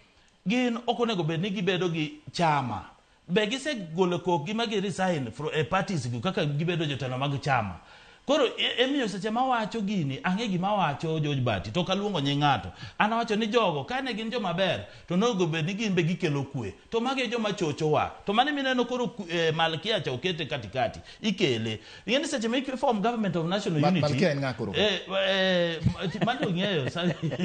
gin ok onego bed ni gibedo gi chama. Be gisegolo kokgi ma gi resign from e parties gi kaka gibedo jotelo mag chama. Koro emiyo seche mawacho gini, ang'e gima wacho George Bati, to ok aluongo nying ng'ato. An awacho ni jogo, kane gin joma ber, to onego bed ni gin be gikelo kwe. To magi e joma chochowa. To mano mineno koro Malkia cha okete katikati, ikele. Ing'e ni seche ma form government of national unity. Malkia en ng'a koro? Mano ong'eyo.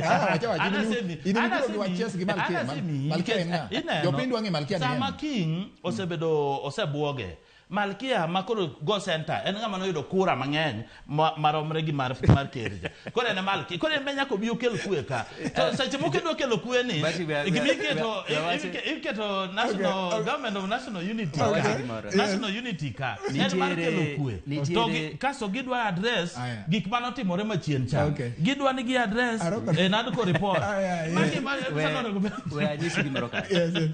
Ah, wacha wacha, in ibiro gi wach chess gi Malkia, Anasemi, Malkia en ng'a? ineno, Jopiny dwa ng'e Malkia ni en. Sama king osebedo, osebuoge, Malkia ma koro go center en ng'ama noyudo kura mang'eny maromre gi mar ker cha. Koro en e Malkia, koro en be nyaka obi okel kwe ka. To seche moko idwa kelo kwe ni, Basi gima iketo national government of national unity Wawache ka. gimoro. National unity ka. En mar kelo kwe. To kasto gidwa address gik manotimore machien cha. Gidwa ni gi address e NADCO report. Magi ma- We sano onego bed- we anyisi gimoro ka. Yes, yes.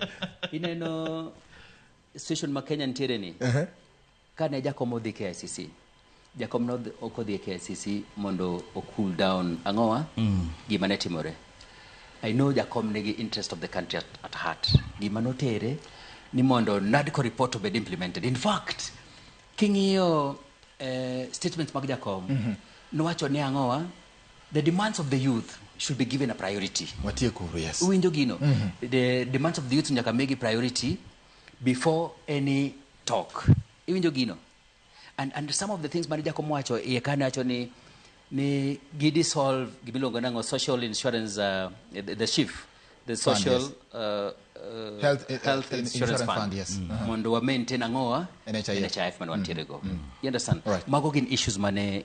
Ineno Situation ma Kenya nitiere ni, kane Jakom odhi KICC, Jakom nodhi ok odhi e KICC mondo o cool down ang'owa gima ne timore. I know Jakom nigi interest of the country at heart. Gima notere ni mondo NADCO report obed implemented. In fact, king'iyo statements mag Jakom, nowacho ni ang'owa, the demands of the youth should be given a priority. Watiekuru, yes. Uwinjo gino? The demands of the youth nyaka migi priority before any talk. Iwinjo gino? And some of the things mane Jakom wacho iye kane wacho ni gi dissolve gimiluongo nang'o, social insurance, the SHIF, the Fund, social yes. Health, health insurance insurance fund, fund, yes. Mondo wa maintain ang'owa, NHIF. NHIF mane wantiere go. You understand? Right. Mago gin issues mane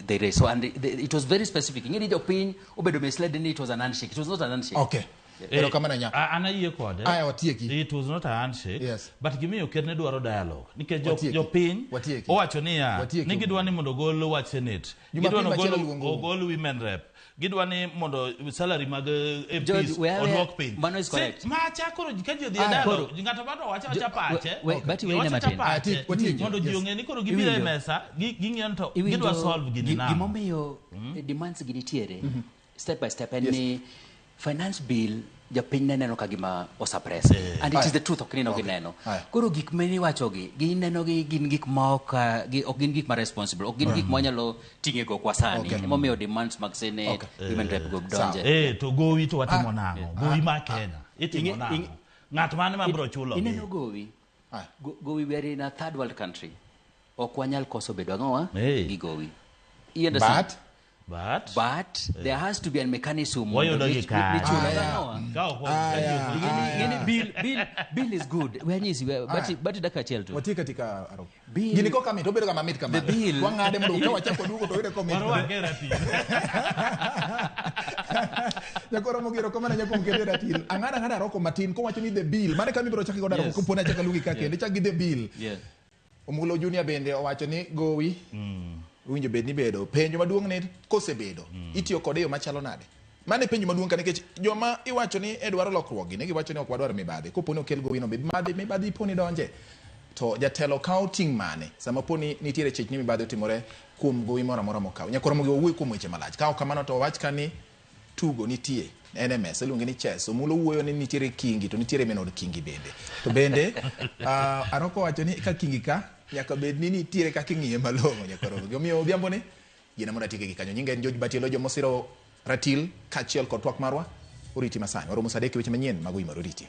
they raised. So and it was very specific. Ing'e ni jopiny obedo misled ni it was an handshake. It was not an handshake. Okay. Erokamano nya. An ayie kode. Aya, watieki. It was not a handshake. Yes. But gimiyo ker ne dwaro dialogue. Nikech Watieki. jopiny Watieki. owacho niya Watieki. ni gidwa ni mondo ogol wach senate. Jumapili Gidwa ni machielo luongo. ogol women rep. Gidwa ni mondo salary mag George, MPs where odwok piny. Mano is correct. Macha koro ka ji odhi e Aya, dialogue, koro- ng'ato bado wacho awacha pache. But weyne Wacho awacha matin. pache. Watieki. Mondo ji Yes. ong'e ni koro gibiro e Iwinjo. mesa, ging'iyo ni to Iwinjo gidwa solve gini nang'o. Gimomiyo demands gi nitiere step by step en Yes. ni finance bill jopiny ne neno ka gima osuppress, and it is Aya. the truth, ok nino gineno. Aya. Koro gik maniwachogi gineno gi gin gik ma ok ok gin gik ma responsible, ok gin gik ma wanyalo ting'e go kwa sani. Emomiyo demands mag senate, women rep go donje. To gowi to watimo nang'o? Gowi ma Kenya itimo nang'o? Ng'at mane ma biro chulo? Ineno gowi. Gowi, we are in a third world country, ok wanyal koso bedo ang'owa gi gowi. You understand? But But But there has to be a mechanism mondo Wayudo gi kanye? michulo Aya. ang'owa. Ka ok Aya. Ing'eni bill is good. We anyisi but dakika achiel to. Watiek katika Aroko. Bill- Gini koka mit, obedo ga mamit kamano. The bill- Wang'ade mondo ka wachako duogo to oyude komit. Warwake ratil. Nyakoro mogero kamano nyakuom kete ratil. Ang'ada ang'ada Aroko matin kowacho ni the bill. Mano kama ibiro chako godo Aroko Yes. koponi achako luongi ka kendo ichak gi the bill. Yeah. Omulo Junior bende owacho ni gowi owinjo bed ni bedo. Penjo maduong' ni kosebedo itiyo kode e yo machalo nade? Mano e penjo maduong' ka nikech joma iwacho ni e dwaro lokruok gi ne giwacho ni ok wadwar mibadhi. Kopo ni okel gowi no mibadhi ipo ni donje. To jatelo kawo ting' mane sama po ni nitiere chich ni mibadhi otimore kuom gowi moro amora mokaw. Nyakoro mogi wawuoyo kuom weche malach. Ka ok kamano to wach ka ni tugo nitie NMS iluonge ni chess. Omulo wuoyo ni nitiere kingi to nitiere min od kingi bende. To bende Aroko wacho ni ka kingi ka nyaka bed ni nitiere kaka ing'iye malong'o nyakoro. Omiyo odhiambo ni gina mondo atieke gi kanyo. Nyinga en George Batielo jomosiro ratil kaachiel kod twak marwa oriti masani. Waromo saa 3 e weche manyien mag Oimore oriti.